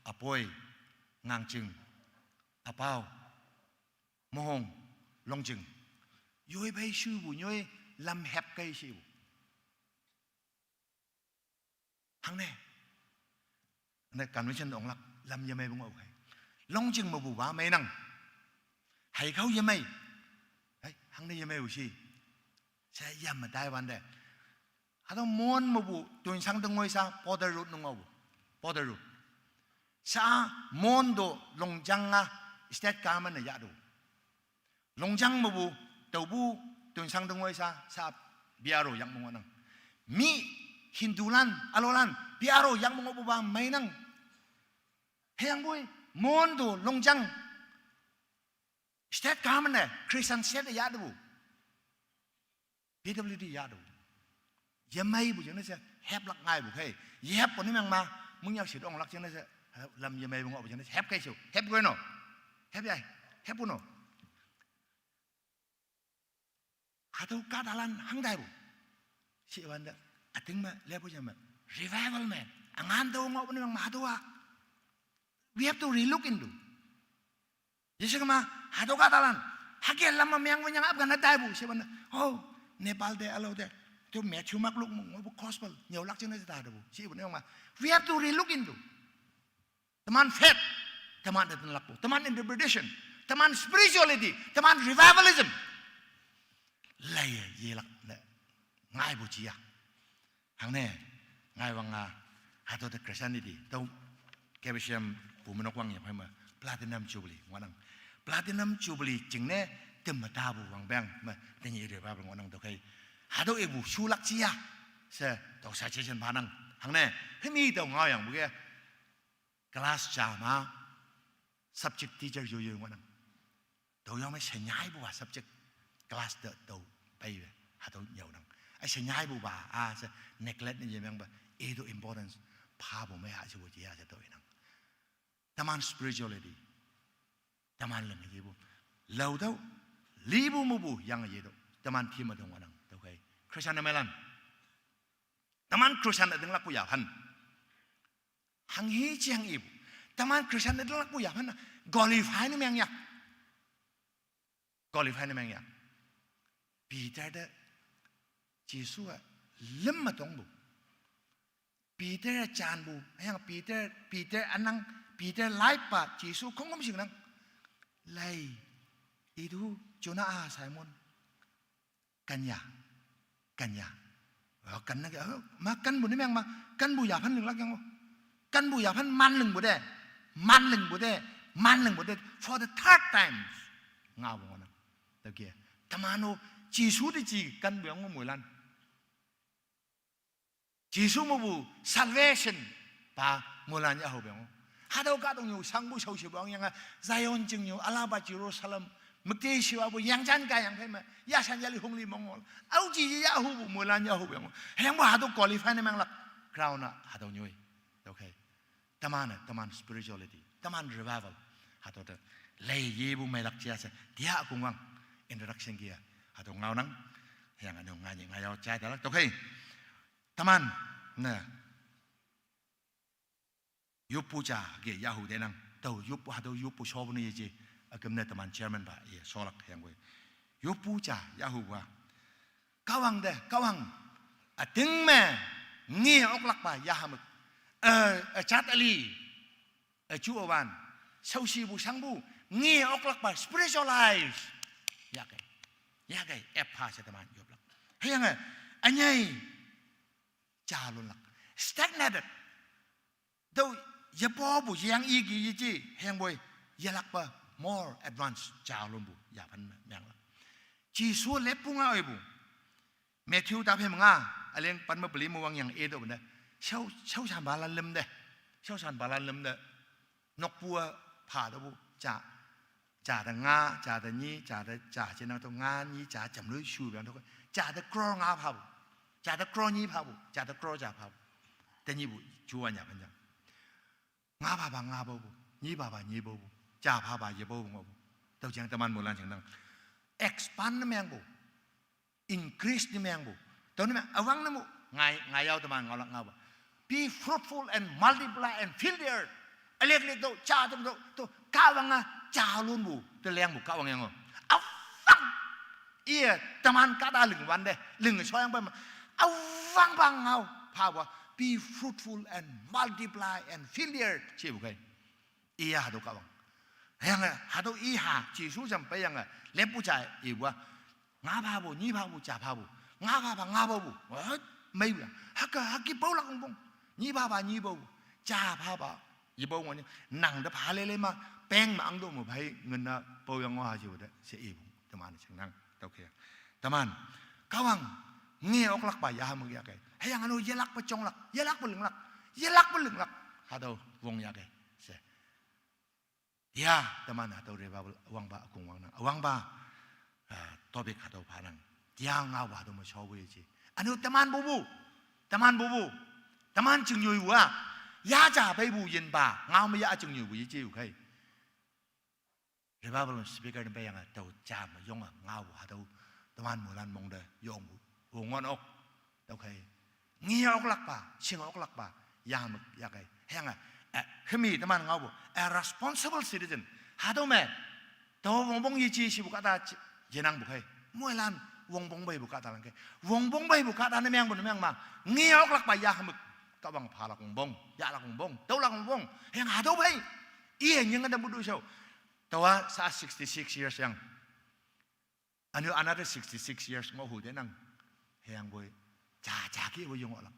apoi, ngang jing, apau, mohong, long jing. Yoi bai siu bu, yoi lam hep kai siu. Hang ne. Ne convention ong lak lam yamai bung au kai. Long jing ma bu ba mai nang. Hai kau yamai. Hai, hang ne yamai u si. Sa yam ma dai wan de. Hado mon ma bu tun sang deng ngoi sa border road nung au bu. Border road. Sa mon do long jang nga state government na ya do. Longjang mabu, taubu, tunsang dengoi sa, sa, biaro yang mengonang. Mi, Hindulan, alolan, biaro yang mengobu ba mainang. Heyang bui, Mon tu longjang. State government ne, Christian state ya tu. P W D ya tu. Yemei bu jeng ne se, hep lak ngai bu kai. Yep ko ni meng ma, mung yau sit ong lak jeng ne se, lam yemei bu ngok bu jeng ne se, hep kai su, hep ko no. Hep yai, hep ko no. Hatüo kahtalan hangdai bu. Shi wante, ating me, lepu jam me. Revival me. Angan tüo ngoh ne meng ma hatüo a. We have to relook into. Yesu kema, hatüo kahtalan. Hake lam me meng wenyang ap gana dai bu. Shi wante, oh, Nepal te, alo te. Tu me chu mak luk mu, ngoh bu gospel. Nyau lak jeng ne se ta de bu. Shi bu ne meng ma. We have to relook into. Teman faith, teman de tenlak bu, teman interpretation, teman spirituality, teman revivalism. Lai ye, yelak ne, ngai bu jia. Hangne, ngai wang a, hatüo te Christianity, tüo, K B C M, bu menok wang ye, phei me, Platinum Jubilee, ngohnang. Platinum Jubilee, jingne, tem me ta bu wang bang, me, tenye revival ngohnang tüo kai. Hatüo ipu, shulak jia, she, tüo suggestion phanang. Hangne, hemi tüo ngao yang bu ke, class ja ma, subject teacher yo yo ngohnang. Tüo yong me shenyaipu a subject class te tüo pei we, hatüo nyüonang. A shenyaipu a, a she neglect ne yemeng pa, i tüo importance, phapu me a she wo ji a she tüo inang. Teman spirituality, teman leng yepu. Lao tüo, lipu mepu yang ye tüo. Teman theme tüo ngohnang, tüo kai. Christian ne meilan. Teman Christian ütinglakpu yaphan. Hanghe jeng ipu. Teman Christian ütinglakpu yaphan. Qualify ne meng ya. Qualify ne meng ya. Peter te Jesu a lüm me tongpu. Peter a janpu. Hüyange Peter, Peter ünang, Peter life pa Jesu khongküm shingnang. Lai, itu Jonah a Simon. Ken ya. Ken ya. Oh, ken nang, oh, ma kenpu ne meng ma, kenpu yaphan linglak yang o. Kenpu yaphan man lingpu te. Man lingpu te. Man lingpu te. For the third time. Ngaopu ngohnang. Tüoke. Teman-o, Jesu te ji kenpu yang o moilan. Jesu mepu salvation pa moilan yahopu yang o. Hatüo kahtoknyu shangpu shaoshipu angyange, Zion chingnyu, ülapa Jerusalem, müktishiwapu yangjan kayang phei me, yashan yali hongli mongol. Aoji yahopu moilan yahopu yang o. Hüyangpu hatüo qualify ne menglak, crown a hatüo nyoi. Okay. Teman-e, teman spirituality, teman revival. Hatüo te, lei yepu meilak jia she, tia kungwang, introduction kia, hatüo ngaonang, hüyange nyu nganyih ngayao jai talak, tüokhei. Teman, ne, yoppu ja ke yahu tenang, tao yoppu, hatüo yoppu shopu ne yeje, üküm ne teman chairman pa ye sholak hüyangpoi. Yoppu ja yahupu a. Kahwang te, Kahwang, üting me, nge oklakpa yaha mük. E, e jat üli, e ju üwan, shaoshipu shangpu, nge oklakpa spiritual life. Yake, yake, epha she teman yoplak. Hüyange, ünyei, jalonlak. Stagnated. Tüo yepopu yeng iki yeje hüyangpoi yelakpa more advance jalonpu yaphan menglak. Jesu leppu ngao ipu. Matthew ta phei me nga, üleng pen me peli me wangyang i tüo ne. Shao, shaoshanpalan lüm te. Shaoshanpalan lüm te. Nokpu a pha tüopu ja. Ja te nga, ja te nyi, ja te ja jinang tüo nga nyi ja jamloi shu yang tüo. Ja te crore nga phapu. Ja te crore nyi phapu. Ja te crore ja phapu. Tenyihpu juwan yaphan jang. Nga phapa nga paopu. Nyi phapa nyi paopu. Ja phapa ye paopu ngohpu. Tüo jang teman moilan jingnang. Expand ne mengpu. Increase ne mengpu. Tüo ne meng, üwangne mu. Ngai, ngayao teman ngaolak ngaopa. Be fruitful and multiply and fill the earth. Ülek lek tüo, ja tüo, tüo, tüo, Kahwang a, jalonpu, te lengpu, Kahwang yang o. Üwang, iye, teman kahta ling wante, ling shoyang pa ma. Üwangpa ngao, phapu a, be fruitful and multiply and fill the earth, shepu khei. Iya hatüo Kahwang. Hüyange, hatüo i ha, Jesu jam peiyange, leppu ja ipu a. Nga phapu, nyi phapu, ja phapu. Nga phapa, nga paopu. What? Meipu ya. Hüke, hüke paolak ongpong. Nyi phapa, nyi paopu. Ja phapa, ye pao ngohnang. Nang te pha lele ma, bank me angto me phei ngin a paoyang o ha shepu te, she ipu. Teman shingnang, tüokhei. Teman, Kahwang, nge oklakpa yaha mük yake. Hüyange no yelakpe jonglak, yelakpe linglak, yelakpe linglak. Hatüo wong yake, she. Tia teman hatüo revival üwangpa ükongwangnang. Üwangpa, eh, topic hatüo phanang. Tia ngaopu hatüo me shopu yeje. Üne-o teman pupu. Teman pupu. Teman chingnyoipu a. Yaja peipu yinpa. Ngao me ya chingnyoipu yeje yu khei. Revival speaker ne peiyange tao ja me yonge ngaopu hatüo teman moilan mong te yongpu. Wongngon ok. Tüokhei, nge oklakpa, shing oklakpa, yamük yahkei. Hüyange, eh, hümi teman ngaopu, a responsible citizen. Hatüo me, tao wongpong yeje shipu kahta ch-, yenangpu khei. Moilan, wongpong peipu kahta langkei. Wongpong peipu kahta ne mengpu ne meng ma, nge oklakpa yamük. Kahwang phalak wongpong, yahlak wongpong, tüolak wongpong. Hüyange hatüo phei, iye nying tampu tu shao. Taowa sa sixty-six years yang. Üne-o another sixty-six years ngohhu tenang. Hüyangpoi, ja, ja kihpu yong ngohlak.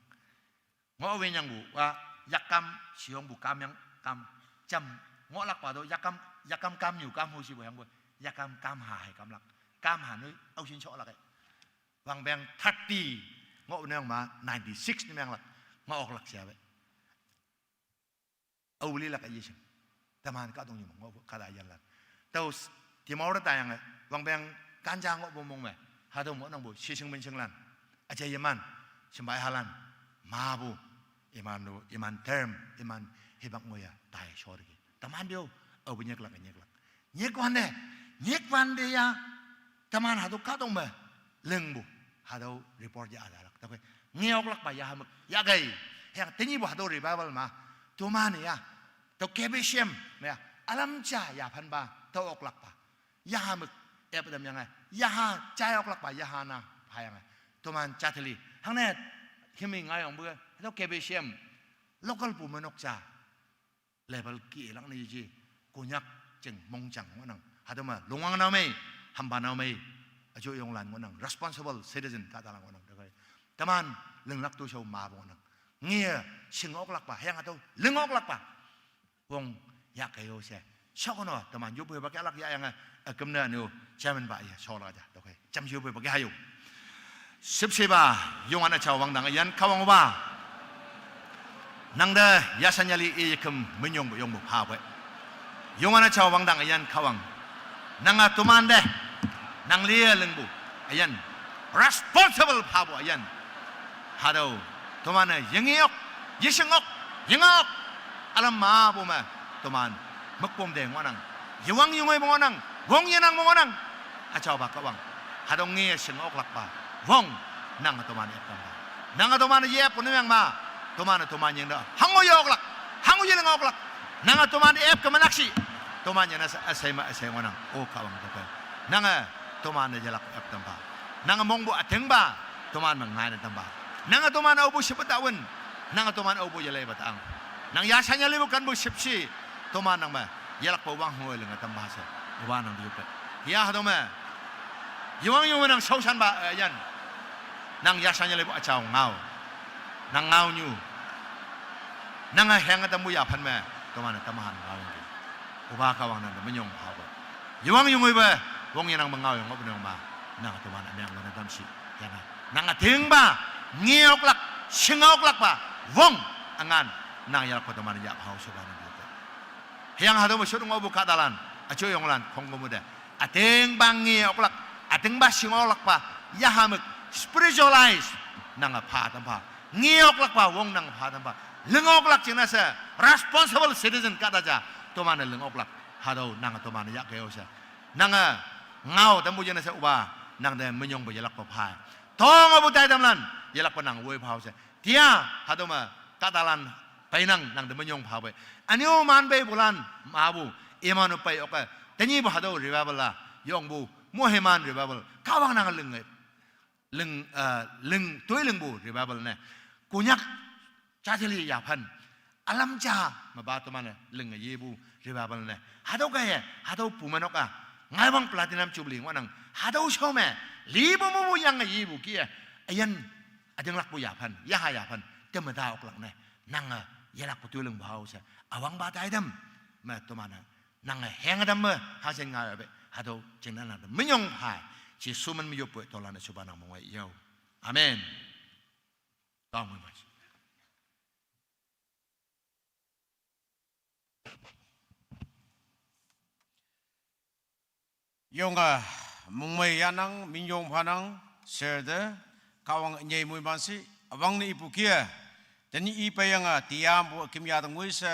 Ngoh wenyangpu, wa, yakkam, shiyongpu kamyang, kam, jam, ngohlakpa tüo, yakkam, yakkam kamnyu kamhu shipu hüyangpoi, yakkam kamha hei kamlak. Kamha noi, aoshin shohlak e. Wangpeng thirty, ngoh neng ma, ninety-six ne menglak, ngoh oklak shiape. Aolilak a yeshing. Teman kahtoknyu me ngohpu kahta yanlan. Tüo s-, Timor taiyange, wangpeng kanja ngohpu mong me. Hatüo ngohnangpu, shishing minshinglan. Üja yeman, shimpai halan. Mapu, iman-o, iman term, iman hipak ngoiya, tai shorki. Teman tüo, aopu nyiklak, nyiklak. Nyikwante, nyikwante ya, teman hatüo kahtok me, lingpu, hatüo report ya atalak. Tüokhei, nge oklakpa yahamük, yahkei. Hüyange tenyihpu hatüo revival ma, toman-e ya, tüo K B C M, me ya, ülam ja yaphanpa, tüo oklakpa. Yahamük, ep tamyange, yaha ja oklakpa, yaha na, phayange. Toman jateli, hangne, himi ngayongpu, hatüo K B C M, local pu me nok ja. Level kih lak ne yeje, Konyak jing mongjang ngohnang. Hatüo me longwang nao mei, hampa nao mei, üjo yonglan ngohnang, responsible citizen kahtalan ngohnang. Tüokhei, teman linglak tu shao mapu ngohnang. Nge, shing oklakpa, hüyange tüo, ling oklakpa. Wong, yahkei-o she. Shokono, teman yophepa kehlak yahyange, üküm ne üne-o, chairman pa ye, sholak ja, tüokhei. Jam yophepa ke hayo. Shüpshepa, Youngwanne jao wangdang üyin Kahwang opa. Nangte yashan yali i yeküm minyongpu yongpu phapoi. Youngwanne jao wangdang üyin Kahwang. Nange tomante, nang liye lingpu üyin. Responsible phapu üyin. Hatüo, toman-e yinge ok, yeshing ok, yinge ok. Ülam mapu me, toman, mükpom te ngohnang. Yewang yungoipu ngohnang, wong yenangpu ngohnang. Üjaopa Kahwang. Hatüo nge shing oklakpa. Wong, nange toman ep tampa. Nange toman-e ye ep ne meng ma. Toman-e toman ying te. Hango ye oklak, hango yeling oklak. Nange toman ep ke menakshi. Toman yane sa, üshei me, üshei ngohnang. O Kahwang tüokhei. Nange toman-e yelak ep tampa. Nange mongpu ütingpa. Toman me ngaine tampa. Nange toman aopu shepa tawün. Nange toman aopu yeleipa tang. Nang yashan yalipu kenpu shüpshe. Toman nang me. Yelakpa wang hoi linge tampa she. Opa nang yope. Ya hatüo me. Yewang yong nang shaoshanpa, eh, üyin. Nang yashan yalipu üjao ngao. Nang ngaonyu. Nange hüyange tampu yaphan me. Toman-e tamahan ngaoyangki. Opa Kahwang nangte minyong phapu. Yewang yongoipe, wong yenang me ngaoyang ngohpu nang ma. Nang toman-e meng wene tamshi. Hüyange. Nang ütingpa, nge oklak, shing oklakpa, wong, üngan, nang yelakpa toman-e yahphao shepa nang yope. Hüyange hatüo me shot ngohpu kahtalan, üjo yonglan, khongkümpu te. Ütingpa nge oklak, ütingpa shing oklakpa, yahamük, spiritualize, nange pha tampha. Nge oklakpa, wong nange pha tampha. Ling oklak jingne she, responsible citizen kahta ja, toman-e ling oklak. Hatüo nange toman-e yahkei-o she. Nange ngao tampu jingne she opa, nangte minyongpu yelakpa pha. Tongepu taitamlan, yelakpa nang woi phao she. Tia, hatüo me, kahtalan, peinang nangte minyong phape. Ünyu man peipulan, mapu, iman-o pei oke. Tenyihpu hatüo revival la, yongpu, moiman revival. Kahwang nange linge, ling, eh, ling, toi lingpu revival ne. Konyak, jajeli yaphan. Ülam ja, mepa toman-e, linge yepu revival ne. Hatüo kaiye, hatüo pu me nok a. Ngaiwang platinum jubilee ngohnang. Hatüo shao me, lipu mopu yange yepu kih-e. Üyin, ütinglakpu yaphan, yaha yaphan, temeta oklak ne. Nange, yelakpu toi lingpu hao she. Üwangpa taitam, me toman-e. Nange hüyange tam me, hasen ngaope, hatüo, jingne nangte minyong pha, Jesu min me yoppoi tolan-e shepa nang mongwe yao. Amen. Tao mongwe. Yonge mongmei yanang, minyong phanang, share te, Kahwang nyei mui mansi, awang ne ipu kia. Teni i payanga, tiam bu akim ya tangui se,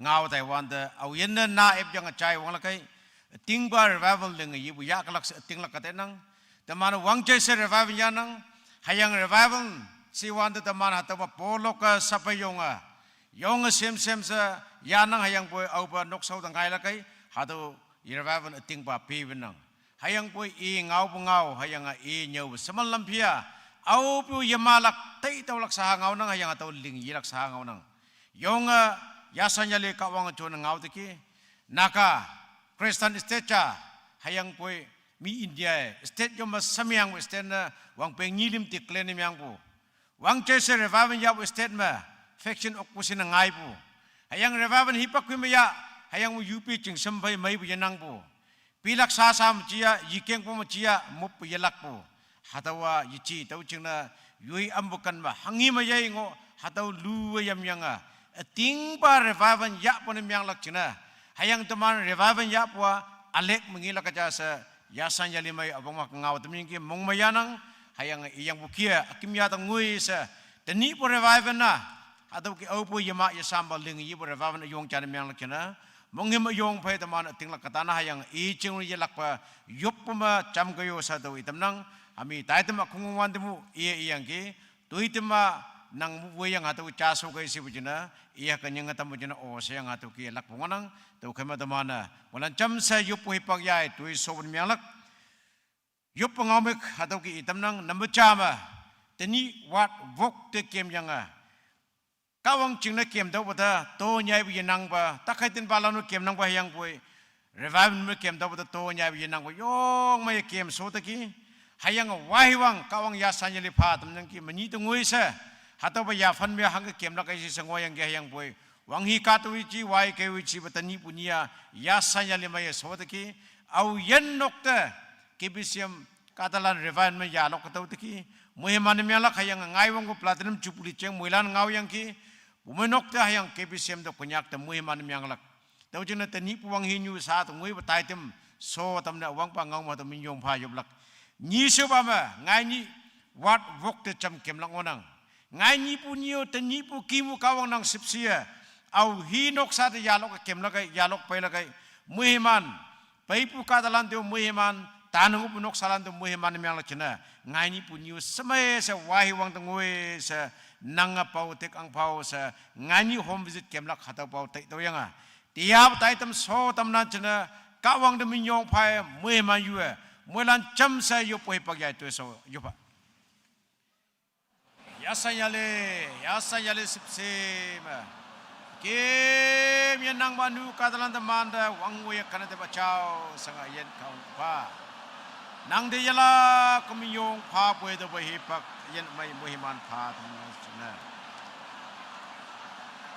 ngao Taiwan te, au yen ne na ep yang achai wang lakai, tingba revival ling yi bu ya kalak se, ting lak kate nang. Teman wang chai se revival yanang, hayang revival, si wan te teman hatama polok ke sapa yonga. Yonga sem sem se, yanang hayang poi, au pa nok sau tangai lakai, hatu i revival ating pa pi benang. Hayang poi i ngau bu ngau, hayang a i nyau bu seman lampia. Au pu yema lak, tei tau lak saha ngau nang, hayang atau ling yi lak saha ngau nang. Yonga yasan yali Kahwang chon ngau teki. Naka, Christian state cha, hayang poi mi India e, state yoma samyang bu state na, wang peng nyilim ti klen yang bu. Wang chai se revival ya bu state ma, faction ok pusi na ngai bu. Hayang revival hipak kui ma ya, hayang mu U P ching sem bai mai bu yenang bu. Pilak sa sa mu chia, yikeng pu mu chia, mup pu yelak pu. Hatawa yichi tau ching na, yui am bu kan ma, hangi ma yai ngo, hatau lu yam yang a. Ating pa revival ya pu ne myang lak ching na. Hayang teman revival ya pu a, alek mengi lak aja se, yasan yali mai abang mak ngau teming ki mong mayanang, hayang iyang bukia, akim ya tangui se, teni pu revival na, atau ki au pu yema yasam ba ling yi pu revival na yong chan myang lak ching na. Mong him yong phai teman ating lak katana hayang i ching ye lak pa yup puma cham kayo sa tau itam nang, ami tai tem akung wan temu, iya iyang ki, tui tema nang mu wei yang atau cha so kai si bu ching na, iya ka nying tam bu ching na o se yang atau ki lak punganang, tau kema temana. Mulan cham sa yup pu hipak yai, tui so bun myang lak. Yup pengau mek atau ki itam nang, number cha ma. Teni wat wok te kem yang a. Kahwang ching na kem tau bata, to nyai bu yenang ba, takai tin ba lanu kem nang ba hayang poi. Revival me kem tau bata, to nyai bu yenang ba, yong ma ye kem so taki. Hayang a wahi wang, Kahwang yasan yali pha tam nang ki, manyi tangui se. Hatau ba ya fan me hang kem lak ai si se ngoyang ki hayang poi. Wang hi ka tu ichi, wai ke ichi, bata ni pu ni ya, yasan yali ma ye so taki. Au yen nok te, K B C M, katalan revival me ya lok tau taki. Muhiman me lak hayang ngai wang ko platinum jubilee cheng muilan ngau yang ki. Bumai nok te hayang K B C M do konyak te muhiman me lak. Tau jeng na teni pu wang hi nyu sa tu ngui batai tem so tam na wang pa ngau ma tu minyong pha yup lak. Nyi se ba ma, ngai ni wat wok te cham kem lak ngonang. Ngai ni pu nio teni pu kimu Kahwang nang sip sia. Au hi nok sa te ya lok kem lak ai, ya lok pai lak ai. Muhiman. Pai pu katalan tu muhiman, tanung pu nok salan tu muhiman me lak ching na. Ngai ni pu nio semai se wahi wang tangui se nang a pau tek ang pau se. Ngai ni home visit kem lak hatau pau tek tau yang a. Tiap tai tam so tam na ching na, Kahwang de minyong phai, muhiman yu e. Muilan cham sa yu poi pak yai tu so, yu pa. Yasan yali, yasan yali sip sim. Kim yen nang ba nu katalan teman da wang wei kana te ba chao, sanga yen kau pa. Nang de yala kumi yong pa poi de ba hipak, yen mai muhiman pa teman ching na.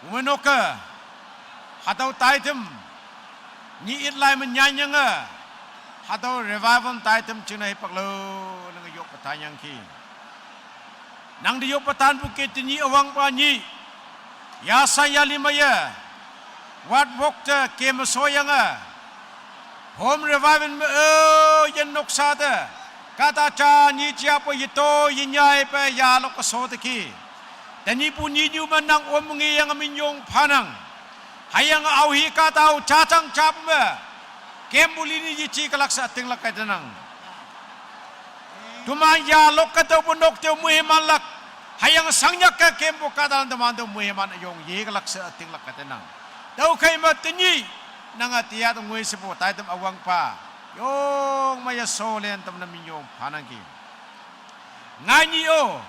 Umenoka, hatau taitem, ni it lai menyanyanga, hatau revival taitem ching na hipak lo, nang yok patanyang ki. Nang di yok patan bukit ni awang pa ni, yasa yali maya, wat bok te ke masoyanga, Home revival me o yen noksa te. Kata cha ni chia po yito yinyai pe ya lok so te ki. Teni pu ni nyu ma nang om ngi yang minyong panang. Hayang au hi kata au cha chang cha me. Kem buli ni yi chi kalak sa ting lak kai tenang. Tuman ya lok ka tau punok tau muhiman lak. Hayang sangyak ka kem bu ka dalam teman tau muhiman ayong ye ka lak sa ting lak ka tenang. Tau kai ma tenyi nang atia tu ngui sepo tai tem awang pa. Yong maya solen tem na minyong panang ki. Ngai ni o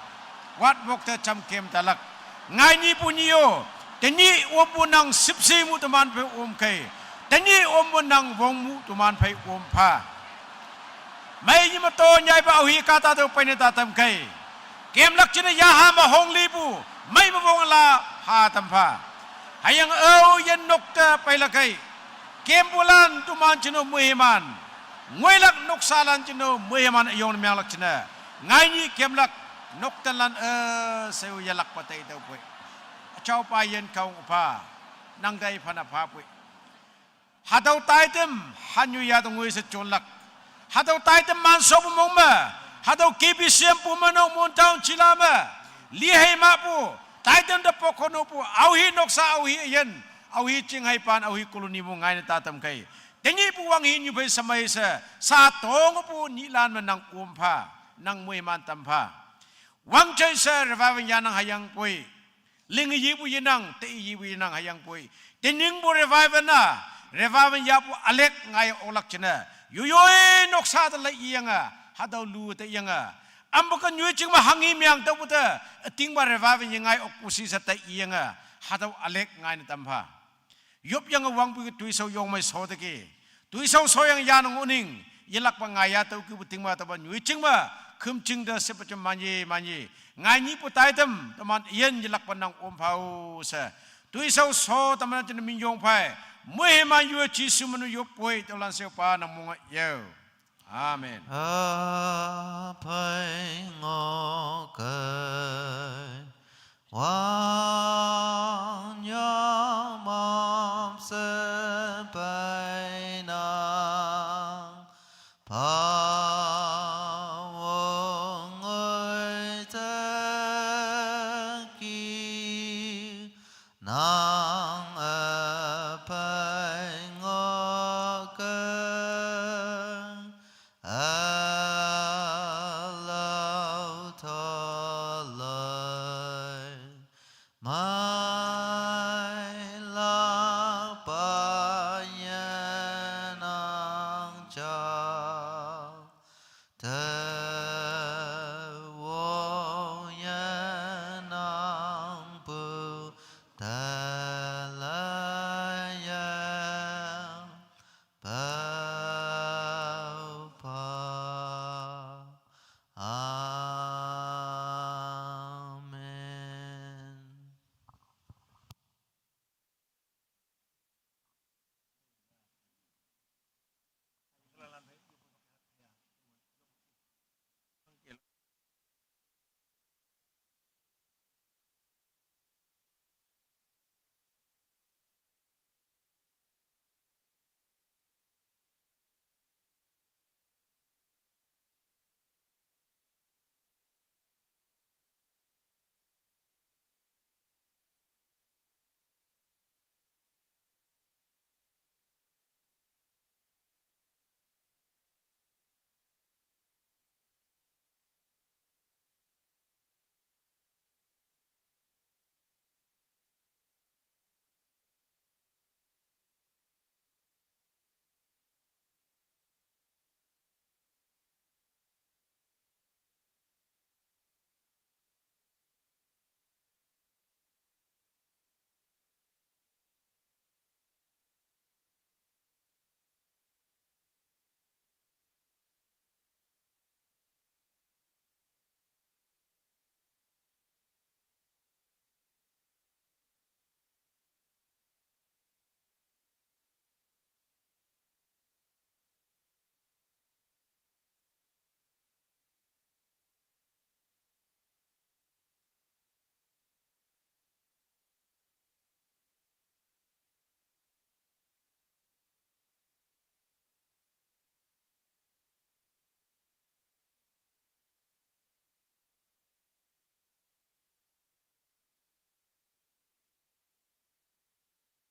wat bok te cham kem talak. Ngai ni pu ni o tenyi om bu nang sipsi mu teman pe om kai. Tenyi om bu nang wong mu teman pe om pa. Mai ni ma to nyai ba au hi kata tu pai ne ta tam kai. Kem lak chine ya ha ma hong li bu. Mai ma wong la ha tam pha. Hayang au yen nok ta pai la kai. Kem bu lan tu man chino muhiman. Ngoi lak nok sa lan chino muhiman yong miang lak chine. Ngai ni kem lak nok ta lan e seu ya lak pa tai tau pui. Achau pa yen kaung pa. Nang dai pha na pha pui. Hadau taitem, hanyu ya tu ngui se chon lak. Hatüo taitam manso pu mong me. Hatüo K B C M pu me nok Mon town chila me. Lihei ma pu. Taitam te pokhono pu. Aohi noksa aohi yin. Aohi chinghai pan aohi colony mo ngai ne tatam kai. Tenyih pu wang hi nyu phei samai she. Sa tong pu nyilan me nang om pha. Nang mui man tam pha. Wang chai she revival ya nang hayang poi. Ling yi pu yinang, te yi pu yinang hayang poi. Tening pu revival na, revival ya pu alek ngai olak chene. Yoyoi noksa te lai yanga, hatüo lu te yanga. Ambo kan yoi ching ma hangi miang tau pu te, ting ba revival yi ngai ok pusi sa te yanga, hatüo alek ngai ne tam pha. Yop yang wang pu ke tuisao yong mai so te ke. Tuisao so yang ya nang uning. Yelak pa ngai ya tau ke pu ting ma ta ba nyui ching ma. Khum ching da se pa chum manye manye. Ngai ni pu taitam. Taman yen yelak pa nang om phao se. Tuisao so taman chen min yong phai. Mui he man yue Jesu manu yop poi. Tau lan se pa nang mong yo. Amen. A pai ngo kai. Wa